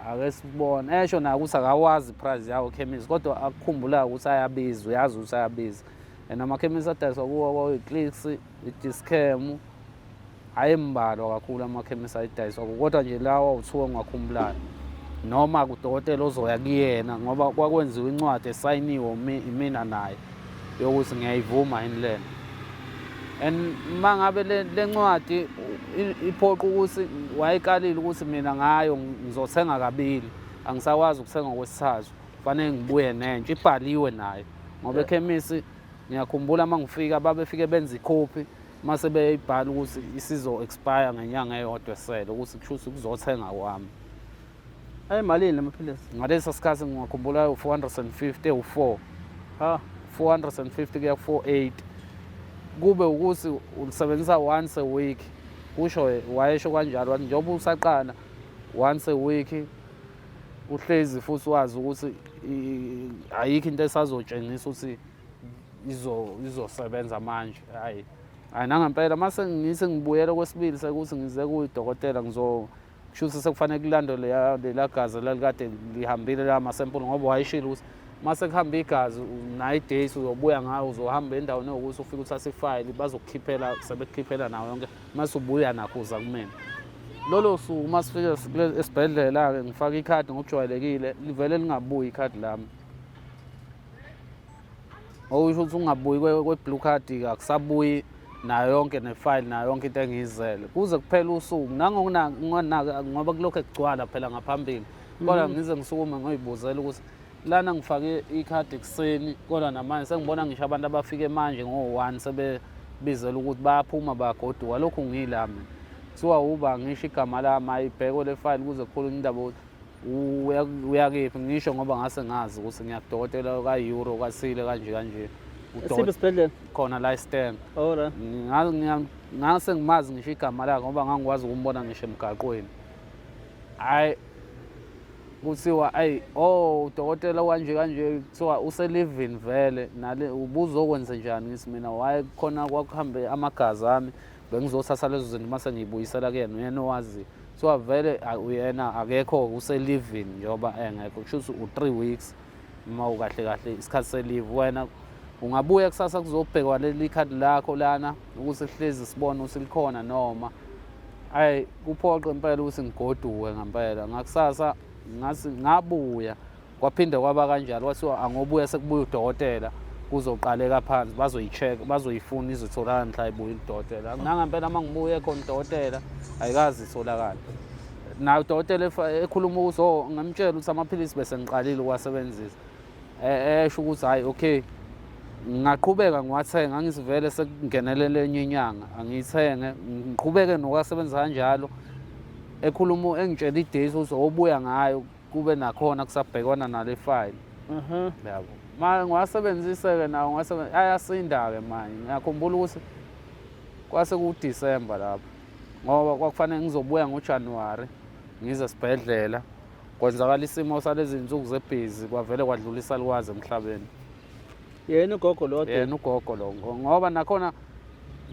Ake sibone. Esho naye ukuthi akawazi price yawo ekhemisi kodwa akukhumbulayo ukuthi ayabiza, uyazi ukuthi ayabiza. And amakhemisi adayiswa kuwo kwakuyi-Clicks, i-Dis-Chem, ayembalwa kakhulu amakhemisi ayidayiswa kuwo kodwa nje lawa uthiwa ongakhumbulayo noma kudokotela ozoya kuyena ngoba kwakwenziwa incwadi esayiniwe imina naye yokuthi ngiyayivuma yini lena. And uma ngabe le ncwadi iphoqa ukuthi wayekalile ukuthi mina ngayo ngizothenga kabili, angisakwazi ukuthenga okwesithathu, kufanele ngibuye nentsha, ibhaliwe nayo ngoba ekhemisi ngiyakhumbula uma ngifika babefike benza ikhophi mase beyibhala ukuthi isizo-expire ngenyanga eyodwa esele ukuthi kusho ukuthi kuzothenga kwami. Ayimalini la maphilisi? Ngalesa sikhathi ngingakhumbula u-450 ewu-4. Ha. 450 kuya ku-480 kube ukuthi ulisebenzisa once a week kusho wayesho kanjalo wathi njengoba usaqala once a week uhlezi futhi wazi ukuthi ayikho into esazotshengisa ukuthi izosebenza manje. Hhayi, hhayi nangempela mase ngithi ngibuyela kwesibili sekuthi ngize kuyidokotela ngizo kusho ukuthi sekufanele kulandwe lela gazi elalikade lihambile la masempuli ngoba wayeshilo ukuthi uma sekuhamba igazi nayo idate uzobuya ngayo uzohamba endaweni ewukuthi ufike uthathe ifayili bazokukhiphela sebekukhiphela nawo yonke mase ubuya nakho uza kumina. Lolo suku uma sifike esibhedlela-ke ngifake ikhadi ngokujwayelekile livele lingabuyi ikhadi lami. Okusho ukuthi ungabuyi kwe-blue card akusabuyi nayo yonke nefayili nayo yonke into engiyizele kuze kuphele usuku nangokunaka ngoba kulokhu ekugcwala phela ngaphambili kodwa ngize ngisukume ngoyibuzela ukuthi lana ngifake ikhadi ekuseni kodwa namanje sengibona ngisho abantu abafike manje ngo-one sebebizela ukuthi bayaphuma bayagoduka lokhu ngila mina kuthiwa uba ngisho igama lami ayibhekwe le fayili kuze kukhulunywe indaba yokuthi uyakephi ngisho ngoba ngase ngazi ukuthi ngiyakudokotela ka-euro kathile kanje kanje. Esiphi isibhedlela? Khona la eSteng. Alright. Ngase ngimazi ngisho igama lakhe ngoba ngangikwazi ukumbona ngisho emgaqweni. Hhayi kuthiwa ayi oh udokotela kanje kanje kuthiwa uselivini vele nale ubuzokwenze njani ngithi mina waye khona kwakuhambe amagazi ami bengizothatha lezo zinto mase ngiyibuyisela kuyena uyena owaziyo. Kuthiwa vele uyena akekho uselivini njengoba engekho kusho ukuthi u-3 weeks uma ukahle kahle isikhathi selive wena ungabuya kusasa kuzobhekwa leli khadi lakho lana ukuthi hlezi sibone ukuthi likhona noma ayi kuphoqe impela ukuthi ngigoduke ngempela ngakusasa ngathi ngabuya kwaphinde kwaba kanjalo kwathiwa angobuya sekubuya udokotela kuzoqaleka phansi bazoyi-check bazoyifuna izotholakala mhla ibuya udokotela nangempela uma ngibuye khona udokotela ayikaze itholakale naye udokotela ekhuluma ukuthi oh ngamtshela ukuthi amaphilisi bese ngiqalile ukuwasebenzisa esho ukuthi hhayi okay ngingaqhubeka ngiwathenga angisivele sekungenelele enye inyanga angiyithenge ngiqhubeke nokuwasebenzisa kanjalo ekhuluma engitshela idate ukuthi obuya ngayo kube nakhona kusabhekwana nale fayili. Yabo. Ma ngiwasebenzise-ke nawo ayasinda-ke manje. Ngiyakhumbula ukuthi kwase kuDisemba lapho ngoba kwakufanele ngizobuya ngoJanuwari ngize esibhedlela. Kwenzakala isimo salezi zinsuku zebhizi kwavele kwadlula isalukazi emhlabeni. Yena ugogo lo Yena ugogo lo ngoba nakhona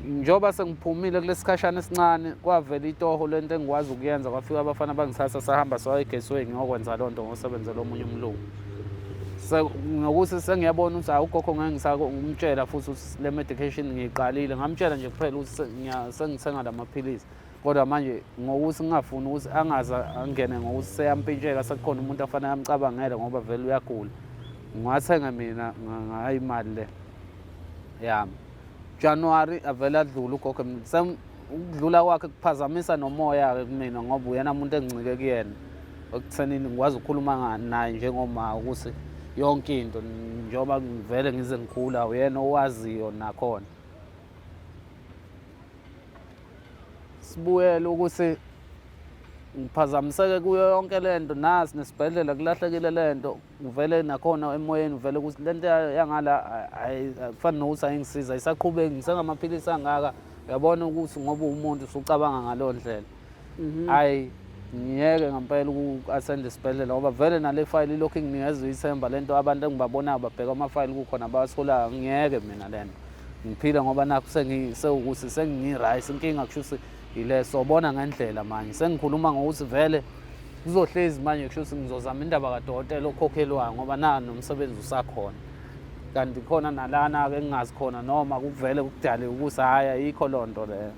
njengoba sengiphumile kulesikhashana esincane kwavela itoho lento engikwazi ukuyenza kwafika abafana bangithatha sahamba saya eGateway ngiyokwenza loo nto ngosebenzela omunye umlungu. Ngokuthi sengiyabona ukuthi hawu ugogo ngeke ngisakumtshela futhi ukuthi le medication ngiyiqalile ngamtshela nje kuphela ukuthi sengithenga la maphilisi kodwa manje ngokuthi ngingafuni ukuthi angaze angene ngokuthi seyampintsheka sekukhona umuntu afanele amcabangele ngoba vele uyagula ngiwathenga mina ngayo imali le yami. January avele adlule ugogo ukudlula kwakhe kuphazamisa nomoya-ke kumina ngoba uyena muntu engincike kuyena ekuthenini ngikwazi ukukhuluma naye njengoma ukuthi yonke into njengoba ngivele ngize ngikhula uyena owaziyo nakhona. Sibuyele ukuthi ngiphazamiseke kuyo yonke le nto nasi nesibhedlela kulahlekile le nto ngivele nakhona emoyeni uvele ukuthi le nto yangala akufani nokuthi ayingisiza ayisaqhubeki ngisengamaphilisi angaka uyabona ukuthi ngoba uwumuntu usucabanga ngaleyo ndlela. Hhayi ngiyeke ngempela uku-athenda isibhedlela ngoba vele nale fayili ilokhu inginikeza ithemba le nto abantu engibabonayo babheka amafayili kukhona abawatholayo ngiyeke mina le nto ngiphile ngoba nakhu sewukuthi sengi-right inkinga kusho ukuthi ile sobona ngendlela manje sengikhuluma ngokuthi vele Kuzohlezi manje kusho ukuthi ngizozama indaba kadokotela okhokhelwayo ngoba na nomsebenzi usakhona. Kanti khona nalana-ke engingazi khona noma kuvele kudale ukuthi hhayi ayikho loo nto leyo.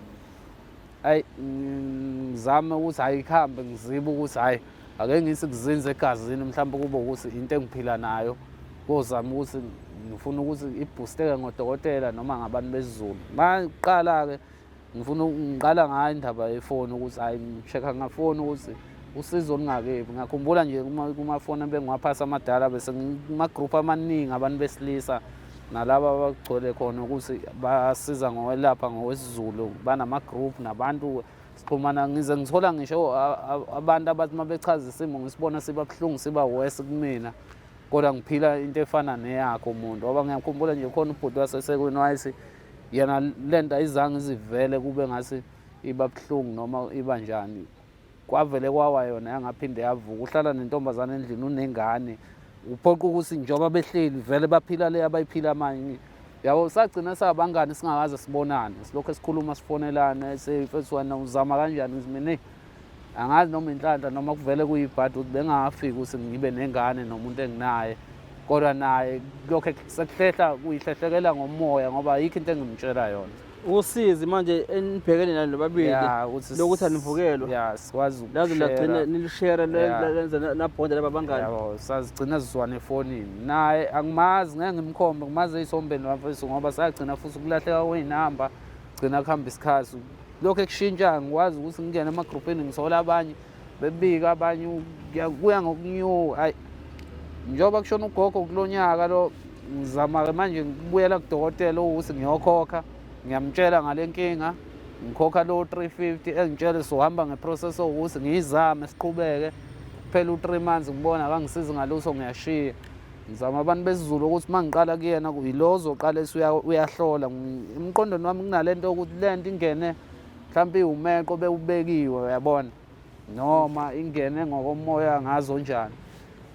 Ayi ngizame ukuthi hhayi kuhambe ngizibe ukuthi hhayi ake ngithi kuzinze egazini mhlawumbe kube ukuthi into engiphila nayo kozama ukuthi ngifuna ukuthi ibhusteke ngodokotela noma ngabantu besiZulu. Maqala-ke ngifuna ngiqala ngayo indaba yefoni ukuthi hhayi ngi-check-a ngafoni ukuthi usizo olungakephi. Ngiyakhumbula nje kumafoni ebengiwaphasa amadala bese kuma-group amaningi abantu besilisa nalaba abagcwele khona ukuthi basiza ngokwelapha ngokwesiZulu banama-group nabantu sixhumana ngize ngithola ngisho abantu abathi uma bechaza isimo ngisibona siba buhlungu siba worse kumina kodwa ngiphila into efana neyakho umuntu ngoba ngiyakhumbula nje khona ubhuti wasesekwini wayethi yena le nto ayizange izivele kube ngathi iba buhlungu noma iba njani kwavele kwawa yona yangaphinde yavuka uhlala nentombazane endlini unengane uphoqa ukuthi njengoba behleli vele baphila le abayiphila manje yabo sagcina sabangani singakaze sibonane silokhu esikhuluma sifonelane sefethu wena uzama kanjani ngithi mina angazi noma inhlanhla noma kuvele kuyibhadi ukuthi bengingafiki ukuthi ngibe nengane nomuntu enginaye kodwa naye lokho sekuhlehla kuyihlehlekela ngomoya ngoba ayikho into engimtshela yona Usizi manje enibhekene nalo nobabili Ya, ukuthi lokuthi anivukelwa ya sikwazi laze ukushare. lagcina nilishare Ya. lenza nabhonda laba bangani. Yabo, sazigcina sizwana efonini naye angimazi ngeke ngimkhombe ngimazi ey'thombeni bafethu ngoba sagcina futhi ukulahleka kwey'namba gcina kuhamba isikhathi lokhu ekushintsha ngikwazi ukuthi ngingene emagrupini ngithola abanye bebika abanye kuya ngokunyuka hayi njengoba kushona ugogo kulo nyaka lo ngizama-ke manje ngibuyela kudokotela ukuthi ngiyokhokha ngiyamtshela ngale nkinga ngikhokha lo 350 engitshele sohamba ngeprocess ukuthi ngiyizame siqhubeke kuphela u-3 months ngibona akangisizi ngalutho ngiyashiya ngizama abantu besiZulu ukuthi uma ngiqala kuyena yilo ozoqala uyahlola emqondweni wami kunale nto yokuthi le nto ingene mhlawumpe iwumeqo bewubekiwe uyabona noma ingene ngokomoya ngazo njani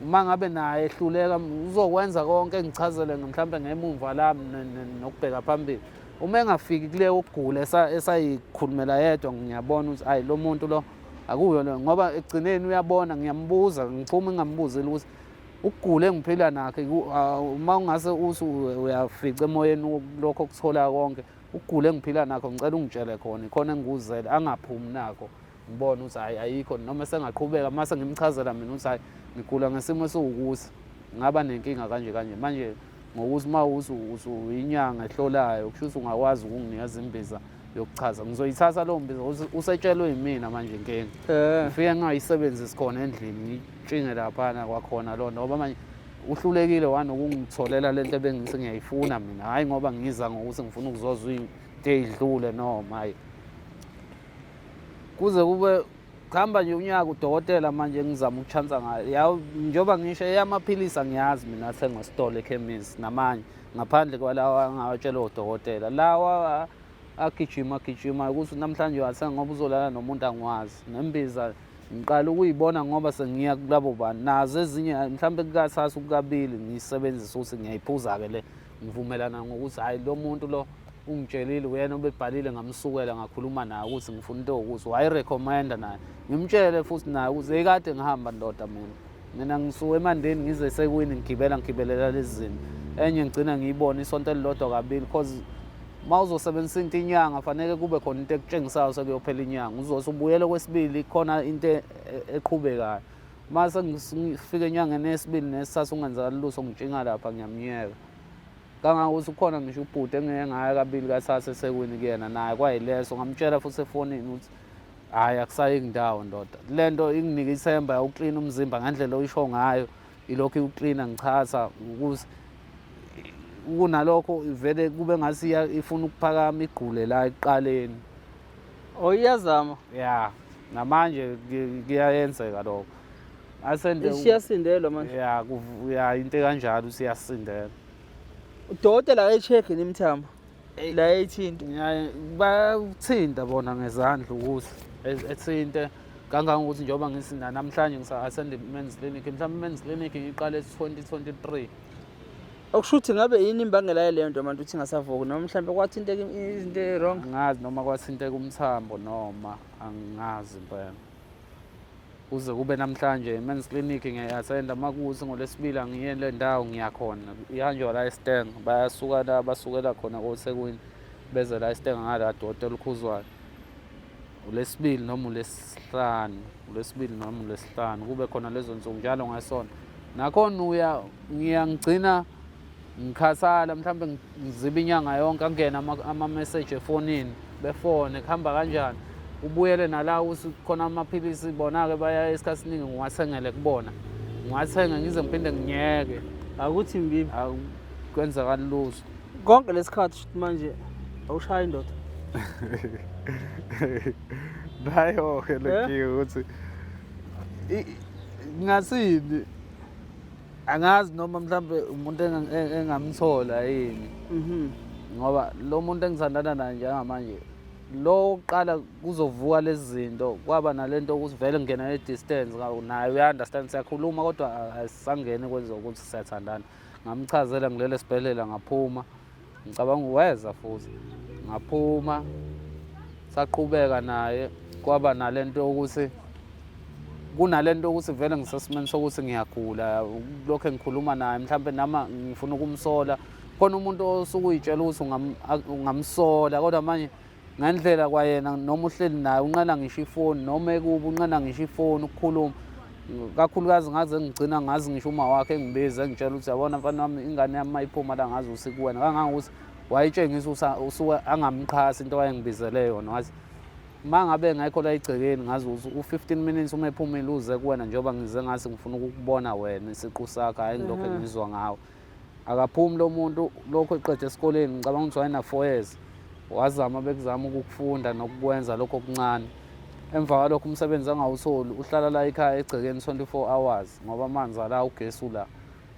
uma ngabe naye ehluleka uzokwenza konke engichazele mhlawumbe ngemumva lami nokubheka phambili uma engafiki kuleyo ukugula esayikhulumela yedwa ngiyabona ukuthi ayi lo muntu lo akuyo lo ngoba ekugcineni uyabona ngiyambuza ngiphuma ngingambuzeli ukuthi ukugula engiphila nakho uma ungase uthi uyafica emoyeni lokho okuthola konke ukugula engiphila nakho ngicela ungitshele khona ikhona engikuzele angaphumi nakho ngibone ukuthi hhayi ayikho noma sengaqhubeka uma sengimchazela mina ukuthi hhayi ngigula ngesimo esiwukuthi ngaba nenkinga kanje kanje manje ngokuthi uma uthi uyinyanga ehlolayo kusho ukuthi ungakwazi ukunginikeza imbiza yokuchaza ngizoyithatha leyo mbiza usetshelwe yimina manje inkinga eh. ngifike ngingayisebenzisi khona endlini ngitshinge laphana kwakhona loo nto ngoba manje uhlulekile wanokungitholela le nto ebengithi ngiyayifuna mina hhayi ngoba ngiza ngokuthi ngifuna ukuzozwa into eyidlule noma hhayi kuze kube kuhamba nje unyaka udokotela manje ngizama ukuchansa ngayo ya njengoba ngisho eyamaphilisi angiyazi mina athengwa esitolo ekhemisi namanye ngaphandle kwalawa angawatshela odokotela lawa agijima agijima ukuthi namhlanje wathenga ngoba uzolala nomuntu angiwazi nembiza ngiqala ukuyibona ngoba sengiya kulabo bantu nazo ezinye mhlawumbe kukathathu kukabili ngiyisebenzisa ukuthi ngiyayiphuza-ke le ngivumelana ngokuthi hhayi lo muntu lo ungitshelile uyena obebhalile ngamsukela ngakhuluma naye ukuthi ngifuna into yokuthi wayirekhomenda naye ngimtshele futhi naye ukuthi ekade ngihamba ndoda mina mina ngisuke emandeni ngize esekwini ngigibela ngigibelela lezi zinto enye ngigcina ngiyibona isonto elilodwa kabili cause uma uzosebenzisa into inyanga fanele kube khona into ekutshengisayo sekuyophela inyanga uzothi ubuyele kwesibili khona into eqhubekayo uma sengifike enyangeni yesibili nesithathu kungenzakali lutho ngitshinga lapha ngiyamnyeka kangangokuthi ukhona ngisho ubhuti engeke ngaya kabili kathathu esekwini kuyena naye kwayileso ngamtshela futhi efonini ukuthi hhayi akusayiki ndawo ndoda le nto inginike ithemba yokuklina umzimba ngendlela oyisho ngayo ilokhu iwuklina ngichatha ukuthi kunalokho ivele kube ngathi ifuna ukuphakama igqule la ekuqaleni. Oh iyazama. Ya, namanje kuyayenzeka lokho. Asende Isiyasindelwa manje. Ya, ya into ekanjalo usiyasindela. Udokotela akayi-check-i imithambo la eyithinta. Bayathinta bona ngezandla ukuthi ethinte kangangokuthi njengoba ngithi namhlanje ngisa-attend i-men's clinic mhlawumbe i-men's clinic ngiyiqale 2023. Okusho ukuthi ngabe yini imbangela yaleyo nto manje ukuthi ingasavuki noma mhlawumbe kwathinteka izinto e-wrong? Angazi noma kwathinteka umthambo noma angazi impela. Kuze kube namhlanje i-men's clinic ngiyayi-attenda uma kuwukuthi ngoLwesibili angiye le ndawo ngiyakhona. Ihanjwa la eStanger, bayasuka la basukela khona koThekwini beze la eStanger ngala dokotela uKhuzwayo. ULwesibili noma uLwesihlanu, uLwesibili noma uLwesihlanu kube khona lezo nsuku njalo ngesonto. Nakhona uya ngiya ngigcina ngikhathala mhlawumbe ngiziba inyanga yonke angene ama-message efonini befone kuhamba kanjani ubuyele nala ukuthi khona amaphilisi bona-ke baya isikhathi esiningi ngiwathengele kubona ngiwathenge ngize ngiphinde ngiyeke Akuthi mbibi. Kwenzakali lutho. Konke lesikhathi shuthi manje awushayi indoda. Nayo-ke le Eh? nkinga ukuthi ngathini angazi noma mhlawumbe umuntu engamthola yini. Ngoba lo muntu engithandana naye njengamanje lo wokuqala kuzovuka lezi zinto kwaba nalento ukuthi vele ngingena ne-distance naye uya-understand siyakhuluma kodwa asisangeni kwenza ukuthi siyathandana. Ngamchazela ngilele esibhedlela ngaphuma ngicabanga weza futhi ngaphuma saqhubeka naye kwaba nalento yokuthi kunalento yokuthi vele ngisesimeni sokuthi ngiyagula lokho engikhuluma naye mhlawumbe nama ngifuna ukumsola khona umuntu osuke uyitshela ukuthi ungamsola kodwa manje ngendlela kwayena noma uhleli naye unqena ngisho ifoni noma ekubo unqena ngisho ifoni ukukhuluma kakhulukazi ngaze ngigcina ngazi ngisho uma wakhe engibiza engitshela ukuthi yabona mfana wami ingane yami mayiphuma la ngazi ukuthi kuwena kangangokuthi wayitshengisa usuke angamxhasi into ayengibizele yona wathi uma ngabe engekho la egcekeni ngazi ukuthi u-15 minutes uma ephumile uze kuwena njengoba ngize ngathi ngifuna ukukubona wena isiqu sakho hhayi ngilokhu engizwa ngawe. Akaphumi lo muntu lokhu eqeda esikoleni ngicabanga ukuthi wayena-4 years wazama bekuzama ukukufunda nokukwenza lokho okuncane. Emva kwalokho umsebenzi angawutholi uhlala la ekhaya egcekeni 24 hours ngoba amanzi ala ugesi ula.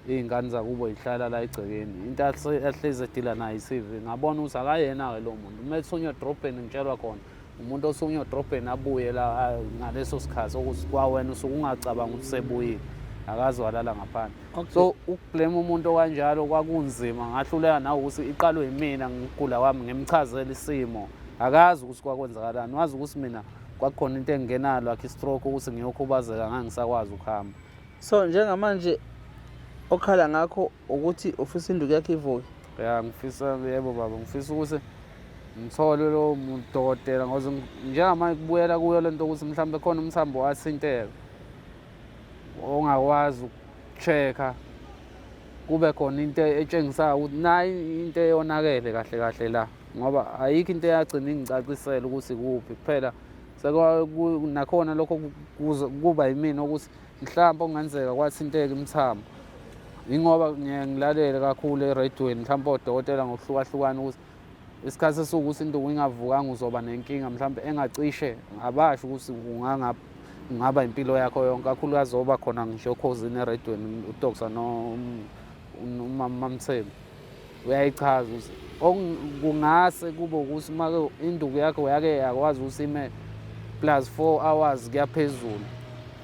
Iy'ngane zakubo yihlala la egcekeni into ahlezi edila nayo i-TV. Ngabona ukuthi akayena-ke lo muntu uma ethunywa edrobheni ngitshelwa khona umuntu osunywa edrobheni abuye la ngaleso sikhathi ukuthi kwawena usuke ungacabanga ukuthi sebuyile akaze walala ngaphandle. So ukublame umuntu okanjalo kwakunzima ngahluleka nawe ukuthi iqalwe yimina ngigula kwami ngimchazele isimo akazi ukuthi kwakwenzakalani wazi ukuthi mina kwakukhona into engingenalo akhe i-stroke ukuthi ngiyokhubazeka ngangisakwazi ukuhamba. So njengamanje okhala ngakho ukuthi ufisa induku yakho ivuke? Ya ngifisa yebo baba ngifisa ukuthi ngithole lowo dokotela ngoze njengamanje kubuyela kuyo lento ukuthi mhlawumbe khona umthambo wathinteka ongakwazi ukucheck-a kube khona into etshengisayo ukuthi nayi into eyonakele kahle kahle la ngoba ayikho into eyagcina ingicacisela ukuthi kuphi kuphela nakhona lokho kuba yimina ukuthi mhlawumbe okungenzeka kwathinteka imithambo yingoba ngiye ngilalele kakhulu erediyweni mhlawumbe odokotela ngokuhlukahlukana ukuthi isikhathi esiwukuthi induku ingavukanga uzoba nenkinga mhlawumbe engacishe abasho ukuthi kungaba impilo yakho yonke kakhulukazi oba khona ngisho okhozini erediyweni uDr uMamthembu uyayichaza ukuthi kungase kube ukuthi uma induku yakho yake yakwazi ukuthi ime plus 4 hours kuyaphezulu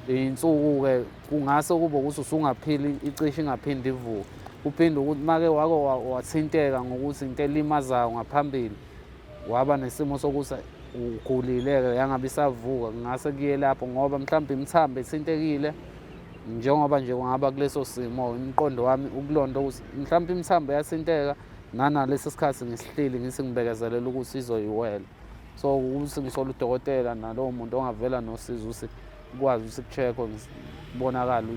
iy'nsuku-ke kungase kube ukuthi usungaphili icishe ingaphinde ivuke kuphinde ukuthi make wake wathinteka ngokuthi into elimazayo ngaphambili waba nesimo sokuthi ugulile-ke yangabe isavuka kungase kuye lapho ngoba mhlawumbe imithambo ethintekile njengoba nje kungaba kuleso simo umqondo wami ukulonto ukuthi mhlawumbe imithambo yathinteka nanalesi sikhathi ngisihleli ngithi ngibekezelela ukuthi izoyiwela so ukuthi ngisola udokotela nalowo muntu ongavela nosizo ukuthi ukwazi ukuthi ku-check-we kubonakale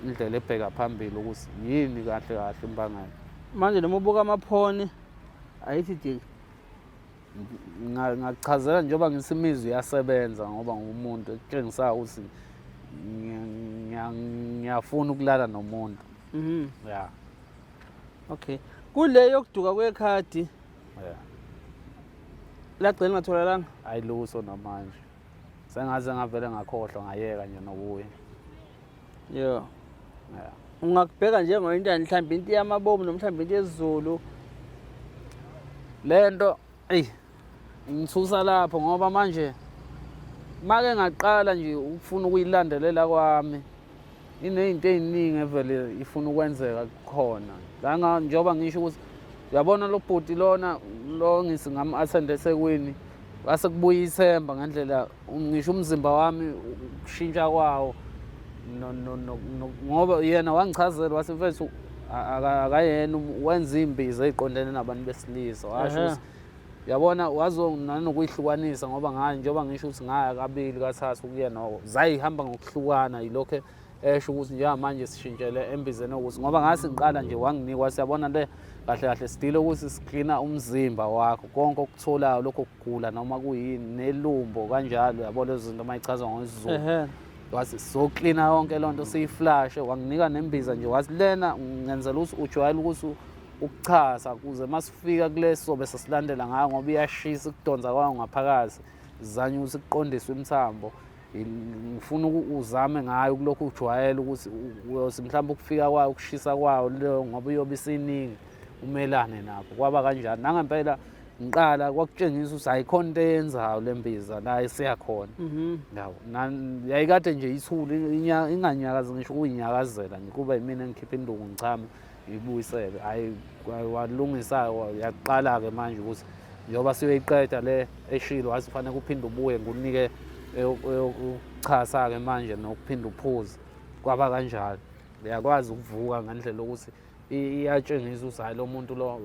indlela ebheka phambili ukuthi yini kahle kahle imbangela. Manje noma ubuka amaphoni ayithi diki. Ngakuchazela njengoba ngithi imizwa iyasebenza ngoba ngumuntu ekutshengisayo ukuthi ngiyafuna ukulala nomuntu. Ya. Okay. Kule yokuduka kwekhadi. Yeah. Lagcina lingatholakalanga? Ayilutho namanje. Sengaze ngavele ngakhohlwa ngayeka nje nokuya. Yeah. Yeah. Ungakubheka njengoyintani mhlawumbe into yamabomu noma mhlawumbe into yesiZulu. Lento eyi ingithusa lapho ngoba manje make ngaqala nje ukufuna ukuyilandelela kwami iney'nto ey'ningi evele ifuna ukwenzeka khona langa njengoba ngisho ukuthi uyabona lo bhuti lona lo ngithi ngam-athenda eThekwini kwase kubuya ithemba ngendlela ngisho umzimba wami ukushintsha kwawo. Ngoba yena wangichazela wathi mfethu akayena wenza iy'mbiza ey'qondene nabantu besilisa, washo ukuthi yabona wazo nanokuyihlukanisa ngoba ngayo njengoba ngisho ukuthi ngaya kabili kathathu kuyena zayihamba ngokuhlukana, yilokho esho ukuthi njengamanje sishintshele embizeni ukuthi ngoba ngase ngiqala nje wanginikwa siyabona le kahle kahle sidile ukuthi siklina umzimba wakho konke okutholayo lokho kugula noma kuyini nelumbo kanjalo, yabo lezo zinto uma ichazwa ngesiZulu. Wathi sizoklina yonke loo nto siyiflashe, wanginika nembiza nje wathi lena ngenzela ukuthi ujwayele ukuthi ukuchasa ukuze uma sifika kule sobe sesilandela ngayo ngoba iyashisa ukudonsa kwayo ngaphakathi zanye ukuthi kuqondiswe imithambo. Ngifuna uzame ngayo kulokhu ujwayele ukuthi uyothi mhlawumbe ukufika kwayo ukushisa kwayo leyo ngoba iyobe isiningi umelane nakho. Kwaba kanjani nangempela ngiqala kwakutshengisa ukuthi ayikhona into eyenzayo le mbiza la esiyakhona. Yabo, yayikade nje ithule inganyakazi ngisho ukuyinyakazela nje, kuba yimina engikhipha induku ngichame ngiyibuyisele. Hhayi, walungisa-ke yaqala-ke manje ukuthi njengoba siyoyiqeda le eshilo wathi kufanele uphinde ubuye ngikunike eyokuchasa-ke manje nokuphinde uphuze. Kwaba kanjalo, uyakwazi ukuvuka ngendlela yokuthi iyatshengisa ukuthi hhayi lo muntu lo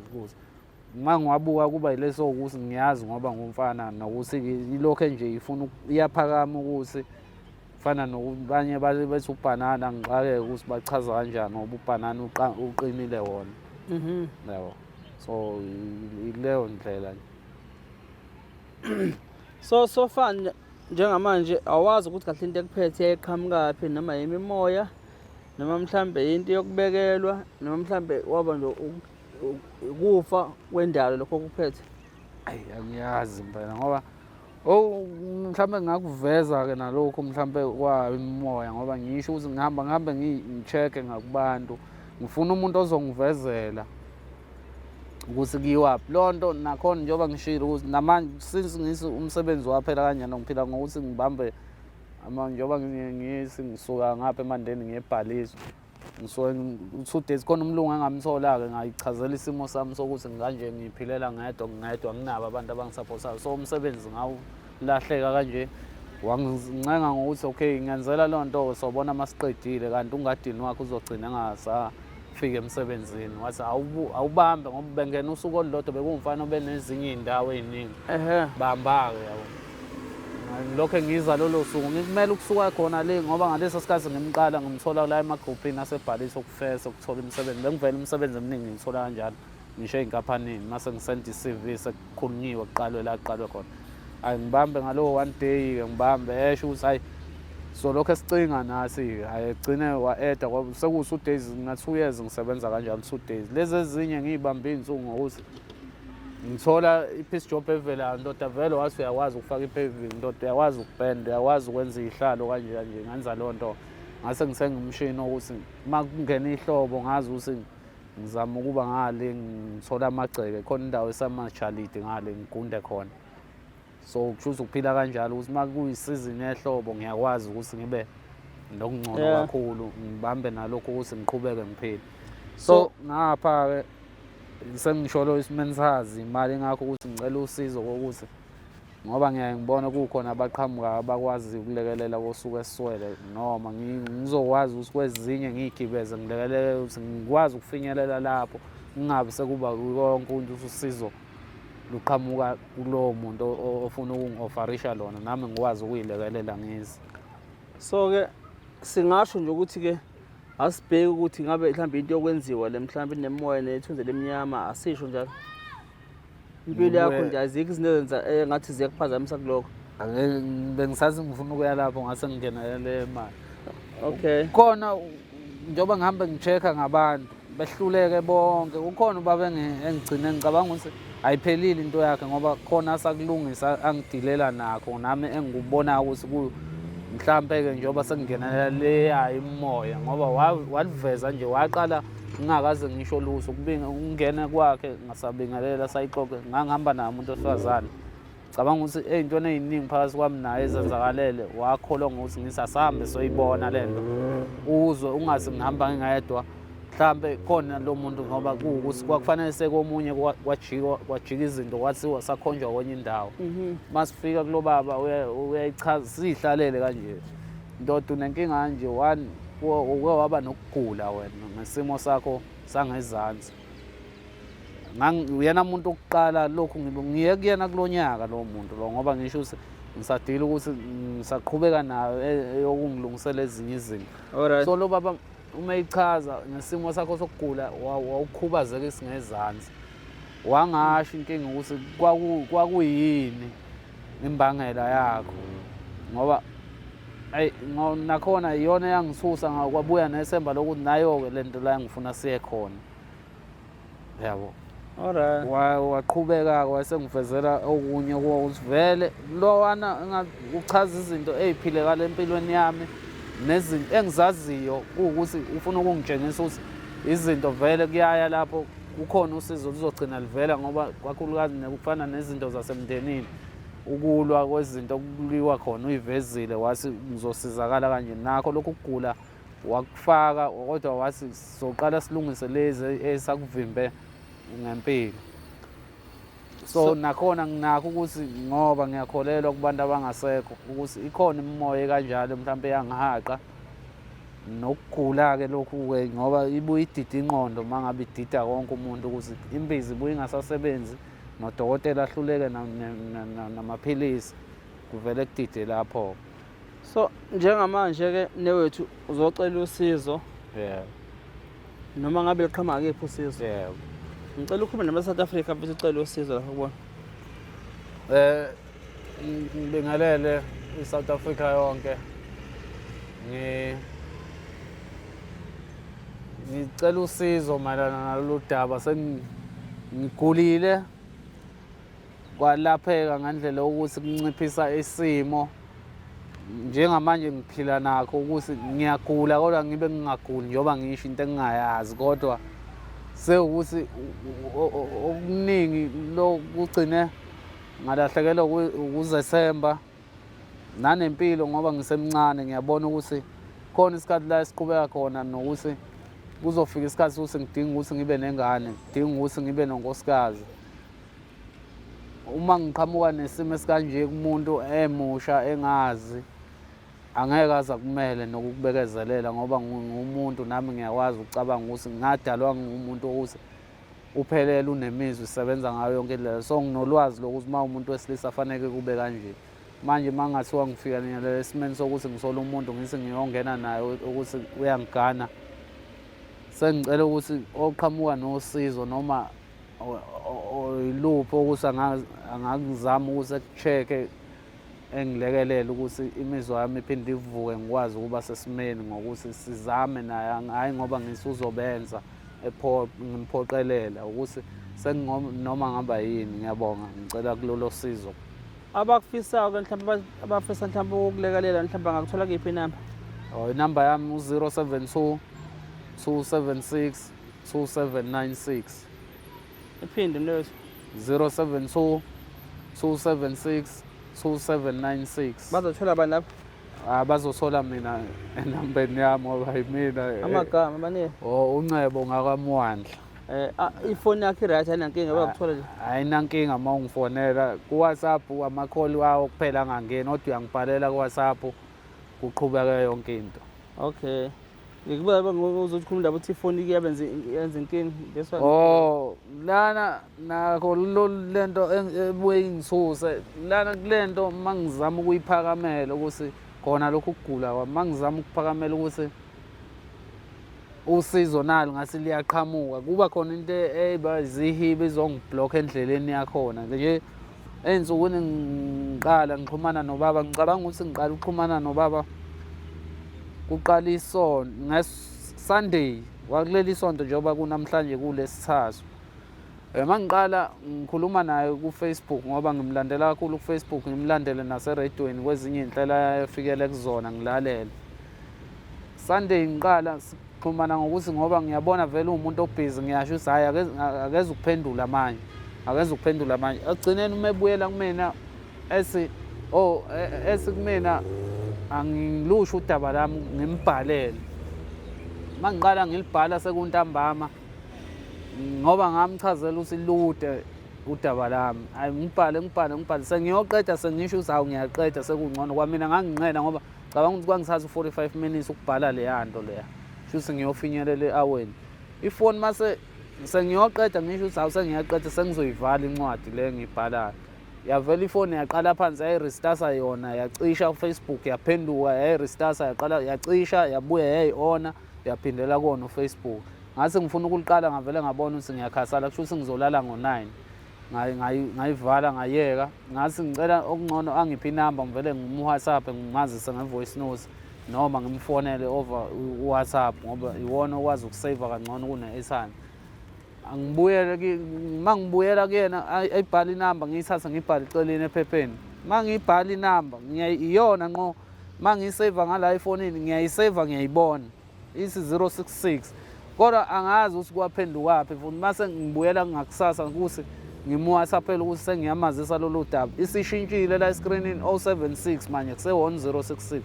ukuthi uma ngiwabuka kuba yileso ukuthi ngiyazi ngoba ngumfana nokuthi ilokhu nje ifuna iyaphakama ukuthi fana nokubanye bethi ubhanana ngixakeke ukuthi bachaza kanjani ngoba ubhanana uqinile wona. Yabo, so ileyo ndlela nje. So far njengamanje awazi ukuthi kahle into ekuphethe yayiqhamukaphi, noma yimimoya noma mhlambe into yokubekelwa noma mhlambe waba nje ukufa kwendalo lokho okuphethe. Ayi, angiyazi impela ngoba oh mhlambe ngingakuveza-ke nalokhu mhlambe kwimimoya ngoba ngisho ukuthi ngihamba ngihambe ngi-check-e ngakubantu ngifuna umuntu ozongivezela ukuthi kuyiwaphi loo nto. Nakhona njengoba ngishilo ukuthi namanje since ngisi umsebenzi waphela kanjena ngiphila ngokuthi ngibambe njengoba ngithi ngisuka ngapha eMandeni ngiyebhaliswa ngisuke 2 days khona umlungu engamthola-ke ngayichazela isimo sami sokuthi ngikanje ngiyiphilela ngedwa ngedwa nginabo abantu abangisapothayo, so umsebenzi ngawulahleka kanje. Wangincenga ngokuthi okay ngenzela leyo nto sobona uma siqedile, kanti ungadini wakhe uzogcina engasafiki emsebenzini. Wathi awubambe ngoba bengena usuku olulodwa bekuwumfana obenezinye iy'ndawo ey'ningi, bamba-ke yabo. Ngilokhu ngiza lolo suku ngikumele ukusuka khona le ngoba ngaleso sikhathi ngimqala ngimthola la emagruphini asebhalisa ukufesa ukuthola imisebenzi, bengivele imisebenzi eminingi ngiyithola kanjalo ngisho ey'nkampanini mase ngisenda i-CV sekukhulunyiwe kuqalwe la kuqalwe khona. Hhayi ngibambe ngalowo one day-ke ngibambe esho ukuthi hhayi so lokho esicinga nathi-ke hhayi egcine wa-eda sekuwu-2 days na-2 years ngisebenza kanjalo 2 days. Lezi ezinye ngiy'bambe iy'nsuku ngokuthi ngithola i-piece job evelayo ndoda vele wathi uyakwazi ukufaka i-paving ndoda, uyakwazi ukupenda, uyakwazi ukwenza iy'hlalo kanje kanje, ngenza leyo nto. Ngase ngithenga umshini wokuthi uma kungena ihlobo ngazi ukuthi ngizama ukuba ngale ngithola amagceke khona indawo esamajalidi ngale ngigunde khona. So kusho ukuthi ukuphila kanjalo ukuthi uma kuyisizini yehlobo ngiyakwazi ukuthi ngibe nokungcono kakhulu ngibambe nalokho ukuthi ngiqhubeke ngiphile. So ngapha-ke sengisholo isimensazi imali ingakho ukuthi ngicela usizo kokuthi ngoba ngiyaye ngibone kukhona abaqhamuka abakwazi ukulekelela kosuku esiswele noma ngizokwazi ukuthi kwezinye ngiy'gibeze ngilekelele ukuthi ngikwazi ukufinyelela lapho kungabi sekuba konke ukuthi usizo luqhamuka kulowo muntu ofuna ukungi-ofarisha lona, nami ngikwazi ukuyilekelela ngize. So-ke singasho nje ukuthi-ke asibheki ukuthi ngabe mhlawumbe into yokwenziwa le mhlawumbe inemoya nethunzi lemnyama, asisho njalo. Impilo yakho nje azikho izinto ezenza engathi ziyakuphazamisa kulokho. Ake bengisathi ngifuna ukuya lapho ngase ngingenelele imali. Okay. Khona njengoba ngihambe ngi-check-a ngabantu behluleke bonke, kukhona ubaba engigcine ngicabanga ukuthi ayiphelile into yakhe ngoba khona asakulungisa angidilela nakho nami engikubonayo ukuthi mhlampe-ke njengoba sengingenelela leya imimoya ngoba waliveza nje waqala ngingakaze ngisho lutho ukungena kwakhe ngasabingelela sayixoxe ngangihamba naye umuntu wesifazane. Cabanga ukuthi ey'ntweni ey'ningi phakathi kwami naye ezenzakalele wakholwa ngokuthi ngithi asihambe soyibona le nto uzwe ungaze ngihamba ngingedwa mhlampe khona lo muntu ngoba kuwukuthi kwakufanele sekomunye kwajika izinto kwathiwa sakhonjwa kwenye indawo. Masifika kulo baba uyayichaza siyihlalele kanje Ndoda unenkinga kanje, one uke waba nokugula wena ngesimo sakho sangezansi. Uyena muntu wokuqala lokhu ngiye kuyena kulo nyaka lowo muntu lo, ngoba ngisho ukuthi ngisadila ukuthi ngisaqhubeka nayo eyokungilungisela ezinye izinto. So lo baba uma eyichaza ngesimo sakho sokugula wawukhubazeka isingezansi, wangasho inkinga ukuthi kwakuyini imbangela yakho, ngoba ayi nakhona iyona eyangisusa kwabuya nethemba lokuthi nayo-ke le nto la engifuna siye khona, yabo. Alright. Waqhubeka-ke wayesengivezela okunye ukuthi vele lowana uchaza izinto ey'philekala empilweni yami nezinto engizaziyo, kuwukuthi ufuna ukungitshengisa ukuthi izinto vele kuyaya lapho kukhona usizo luzogcina livela, ngoba kakhulukazi kufana nezinto zasemndenini, ukulwa kwezinto okuliwa khona uyivezile wathi ngizosizakala kanje. Nakho lokhu kugula wakufaka, kodwa wathi sizoqala silungise lezi esakuvimbe ngempilo. So nakhona nginakho ukuthi ngoba ngiyakholelwa kubantu abangasekho ukuthi ikhona imimoya ekanjalo mhlawumbe eyangihaqa nokugula-ke lokhu-ke, ngoba ibuye idida ingqondo uma ngabe idida konke umuntu, ukuthi imbiza ibuye ingasasebenzi nodokotela ahluleke namaphilisi, kuvele kudide lapho. So njengamanje-ke newethu uzocela usizo. Yebo. Noma ngabe liqhamuka kephi usizo. Yebo. Ngicela ukhulume nama-South Africa bese ucela usizo lapho kubona. Ngibingelele i-South Africa yonke. Ngicela usizo mayelana nalolu daba. Sengigulile kwalapheka ngendlela yokuthi kunciphisa isimo. Njengamanje ngiphila nakho ukuthi ngiyagula kodwa ngibe ngingaguli, njengoba ngisho into engingayazi, kodwa sewukuthi okuningi lokugcine ngalahlekelwa ukuzethemba nanempilo, ngoba ngisemncane. Ngiyabona ukuthi khona isikhathi la esiqhubeka khona nokuthi kuzofika isikhathi sokuthi ngidinga ukuthi ngibe nengane, ngidinga ukuthi ngibe nonkosikazi. Uma ngiqhamuka nesimo esikanje kumuntu emusha engazi, angeke aze akumele nokukubekezelela, ngoba ngumuntu nami ngiyakwazi ukucabanga ukuthi ngadalwa ngumuntu ukuthi uphelele, unemizwa, isebenza ngayo yonke indlela. So nginolwazi lokuthi uma umuntu wesilisa faneke kube kanje. Manje uma ngathiwa ngifika esimeni sokuthi ngisola umuntu ngithi ngiyongena naye ukuthi uyangigana, sengicela ukuthi oqhamuka nosizo noma iluphi ukuthi angakuzama ukuthi eku-check-e engilekelele ukuthi imizwa yami iphinde ivuke, ngikwazi ukuba sesimeni ngokuthi sizame naye, hhayi ngoba ngithi uzobenza ngimphoqelela ukuthi noma ngaba yini. Ngiyabonga, ngicela kulolo sizo. Abakufisayo-ke mhlawumbe, abafisa mhlawumbe ukukulekelela, mhlawumbe bangakuthola kuyiphi inamba? Oh, inamba yami u-072 276 2796. Iphinde mnewethu. 072 276 2796. Bazothola bani lapho? Ah, bazothola mina enambeni yami ngoba yimina. Amagama baningi. Oh, uNcebo ngakaMwandla. Ifoni yakho i-right, ayinankinga bakuthola nje? Ayinankinga uma ungifonela ku-WhatsApp, amakholi wawo kuphela angangeni, kodwa uyangibhalela ku-WhatsApp kuqhubeke yonke into. Okay. Ngikubuza uzothi khuluma indaba ukuthi ifoni iyabenza yenza inkinga. That's why. Oh, lana nakho lento ebuye ingithuse lana kulento, uma ngizama ukuyiphakamela ukuthi khona lokhu kugula kwami, uma ngizama ukuphakamela ukuthi usizo nalo ngase liyaqhamuka, kuba khona into eba zihibe izongibhlokha endleleni yakhona nje. Ey'nsukwini ngiqala ngixhumana nobaba, ngicabanga ukuthi ngiqala ukuxhumana nobaba kuqala isonto nge-Sunday wakuleli sonto, njengoba kunamhlanje kulesithathu. Uma ngiqala ngikhuluma naye ku-Facebook, ngoba ngimlandela kakhulu ku-Facebook, ngimlandele naserediyweni kwezinye iy'nhlelo ayefikele kuzona ngilalele. Sunday ngiqala sixhumana ngokuthi ngoba ngiyabona vele uwumuntu obhizi, ngiyasho ukuthi hhayi akeze ukuphendula manje, akeze ukuphendula manje. Ekugcineni uma ebuyela kumina ethi oh ethi kumina angilusho udaba lami ngimbhalele. Uma ngiqala ngilibhala sekuntambama, ngoba ngamchazela ukuthi lude udaba lami, ayi ngibhale ngibhale ngibhale, sengiyoqeda sengisho ukuthi hawu ngiyaqeda sekungcono kwamina, nganginqena ngoba Cabanga ukuthi kwangithatha u-45 minutes ukubhala leya nto leya. Shuthi ngiyofinyelela e-aweni. Ifoni mase sengiyoqeda ngisho ukuthi hawu sengiyaqeda sengizoyivala incwadi le engiyibhalayo. Yavela ifoni yaqala phansi yayirestarta yona yacisha uFacebook yaphenduka yayirestarta yaqala yacisha yabuya yayi-ona yaphindela kuwona uFacebook. Ngathi ngifuna ukuliqala ngavele ngabona ukuthi ngiyakhasala kusho ukuthi ngizolala ngo-9. Ngayivala ngayeka ngathi ngicela okungcono angiphe inamba ngivele ngimu-WhatsApp ngimazise nge-voice note noma ngimfonele over u-WhatsApp ngoba iwona okwazi ukuseva kangcono kune-airtime. Angibuyele uma ngibuyela kuyena ayibhale inamba ngiyithathe ngiyibhale eceleni ephepheni. Uma ngiyibhala inamba iyona nqo uma ngiyiseva ngala efonini ngiyayiseva ngiyayibona. Ithi 066 kodwa angazi ukuthi kwaphendukaphi futhi mase ngibuyela ngakusasa ukuthi ngimuwhatsappele ukuthi sengiyamazisa lolu daba isishintshile la eskrinini 076 manje kuse-1066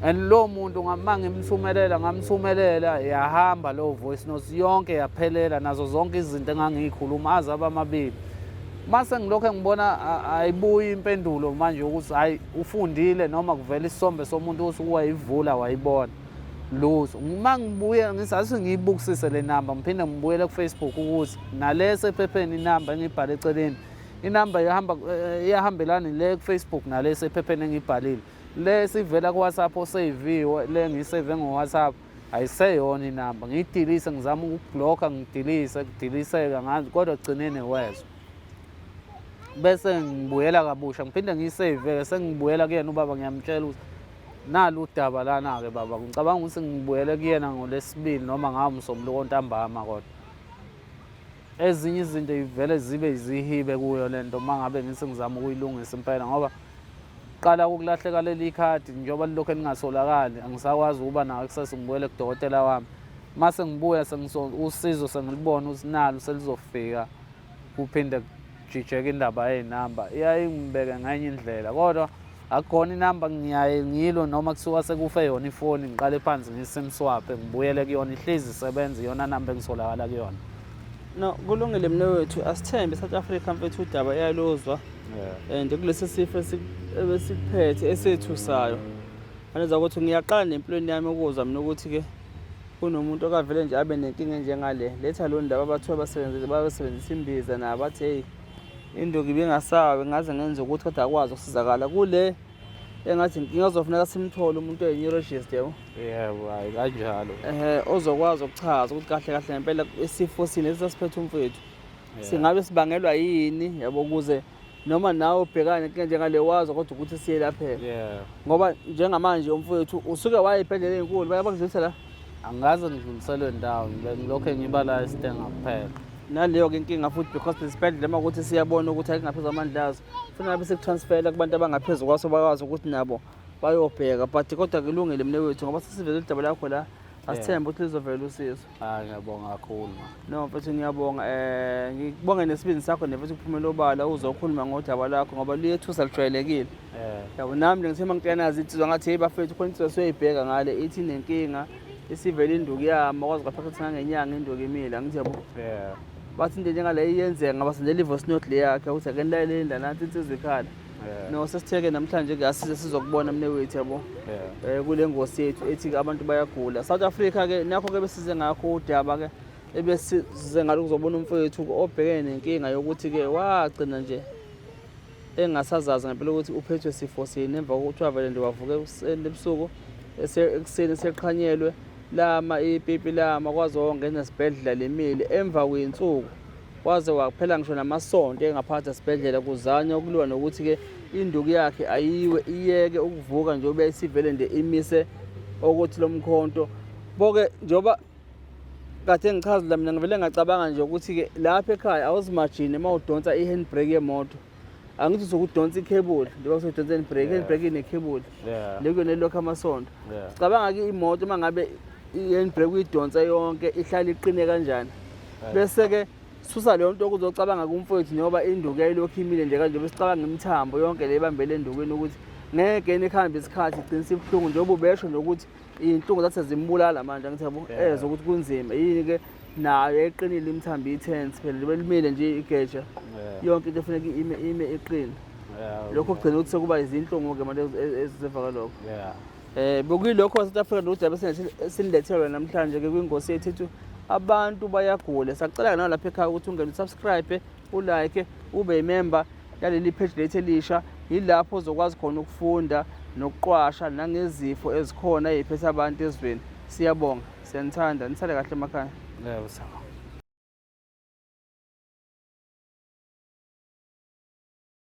and lo muntu uma ngimthumelela ngamthumelela yahamba leyo voice note yonke yaphelela nazo zonke izinto engangiyikhuluma aze abamabili mase ngilokhu ngibona ayibuyi impendulo manje ukuthi hayi ufundile noma kuvela isithombe somuntu ukuthi wayivula wayibona lutho. Uma ngibuye ngisathi ngiyibukisise le namba ngiphinde ngibuyele ku-Facebook ukuthi nalesi ephepheni inamba engiyibhale eceleni inamba ihamba iyahambelana le ku-Facebook nalesi ephepheni engiyibhalile le sivela ku-WhatsApp oseyiviwe le ngiyiseve ngo-WhatsApp ayiseyona inamba ngiyidilise ngizama ukubhlokha ngidilise kudiliseka ngazi kodwa ekugcineni wezwa bese ngibuyela kabusha ngiphinde ngiyisave-ke sengibuyela kuyena ubaba ngiyamtshela ukuthi nalu udaba lana-ke baba ngicabanga ukuthi ngibuyele kuyena ngolwesibili noma ngawo msombuluko ntambama kodwa ezinye izinto ivele zibe izihibe kuyo le nto uma ngabe ngithi ngizama ukuyilungisa impela ngoba qala ukulahleka leli khadi njengoba lilokhu elingatholakali angisakwazi ukuba nawo access ngibuyele kudokotela wami mase ngibuya usizo sengilibona ukuthi nalo selizofika kuphinde kujijeke indaba yey'namba iyaye ingibeke ngenye indlela kodwa akukhona inamba ngiyaye ngilo noma kuthiwa sekufe yona ifoni ngiqale phansi ngiyi-sim swap ngibuyele kuyona ihlezi isebenza iyona namba engitholakala kuyona. No, kulungile mnewethu asithembe South Africa mfethu udaba iyaluzwa and kulesi sifo ebesikuphethe esethusayo aneza ukuthi ngiyaqala nempilweni yami ukuzwa mina ukuthi-ke kunomuntu okavele nje abe nenkinga enjengale letha lo ndaba abathiwa basebenzise babesebenzisa imbiza nabo bathi hey induku ibingasawi ngaze ngenze ukuthi kodwa akwazi ukusizakala kule engathi inkinga kuzofuneka simthole umuntu oyi-neurologist yabo yebo hayi kanjalo ehe ozokwazi ukuchaza ukuthi kahle kahle ngempela isifo sini esasiphethe umfowethu singabe sibangelwa yini yabo ukuze noma nawe ubhekane nenkinga njengale wazi kodwa ukuthi siyelapheka yeah ngoba njengamanje umfowethu usuke waya ey'bhedlela ey'nkulu baye bakudlulisa la angikaze ngidluliselwe ndawo ngilokhu ngiba la esitenga kuphela naleyo-ke inkinga futhi because lesibhedlela uma ukuthi siyabona ukuthi ayikungaphezu kwamandla azo funa ngabe sikutransfera kubantu abangaphezu kwaso bakwazi ukuthi nabo bayobheka but kodwa kulungile mne wethu ngoba sesivele udaba lakho la asithembe ukuthi lizovela usizo Hayi ngiyabonga kakhulu ma. No mfethu ngiyabonga ngikubonge nesibindi sakho nefethu ukuphumela obala uzokhuluma ngodaba lwakho ngoba luyethusa lijwayelekile. Yabo nami nje ngithe mangitshela nazi insizwa ngathi hey bafethu khona insizwa siyoyibheka ngale ithi inenkinga isivele induku yami kwaze kwaphela ukuthi ngangenyanga induku imile angithi yabo. Bathi into njengale iyenzeka ngabasendela i-voice note le yakhe ukuthi ake nilalele indaba nansi insizwa ikhala. No sesitheke namhlanje ke asize sizokubona mne wethu yabo. Kule ngosi yethu ethi abantu bayagula. South Africa ke nakho ke besize ngakho udaba ke ebesize ngalo kuzobona umfowethu obhekene nenkinga yokuthi ke wagcina nje engasazazi ngempela ukuthi uphethwe sifo sini emva kokuthi wavele nje wavuka ekuseni ebusuku ekuseni eseqhanyelwe lama ipipi lama kwaze wongena esibhedlela limile emva kwey'nsuku Waze waphela ngisho namasonto engaphakathi esibhedlela kuzanywa ukuliwa nokuthi-ke induku yakhe ayiwe iyeke ukuvuka njengoba isivele nje imise okuthi lo mkhonto. Boke njengoba kade ngichazela mina ngivele ngacabanga nje ukuthi-ke lapha ekhaya awuzimajini uma udonsa i-handbrake yemoto. Angithi usuke udonsa ikhebuli njengoba usuke udonsa i-handbrake, i-handbrake inekhebuli le kuyona elokhu amasonto. Cabanga-ke imoto uma ngabe i-handbrake uyidonsa yonke ihlala iqine kanjani. Bese-ke susa leyo nto okuzocabanga kumfowethu njengoba induku yayilokhu imile nje kanje besicabanga imithambo yonke le ibambele endukwini ukuthi ngeke nikhambe isikhathi igcine sibuhlungu njengoba ubesho nje ukuthi iy'nhlungu zathi zimbulala manje angithi yabo ezwe ukuthi kunzima yini-ke nayo yayiqinile imithambo iyi-tense phela njengoba limile nje igeja yonke into efuneka ime ime iqine. Lokho kugcina ukuthi sekuba izinhlungu-ke manje ezizeva kalokho. Yeah. Bekuyilokho South Africa lolu daba sinilethelwe namhlanje ke kwingosi yethu ethi abantu bayagula. Sacela nawe lapha ekhaya ukuthi ungene usubscribe, ulike, ube imember yaleli page lethu elisha. Yilapho uzokwazi khona ukufunda nokuqwasha nangezifo ezikhona ey'phethe abantu ezweni. Siyabonga, siyanithanda, nisale kahle emakhaya. Yebo, siyabonga.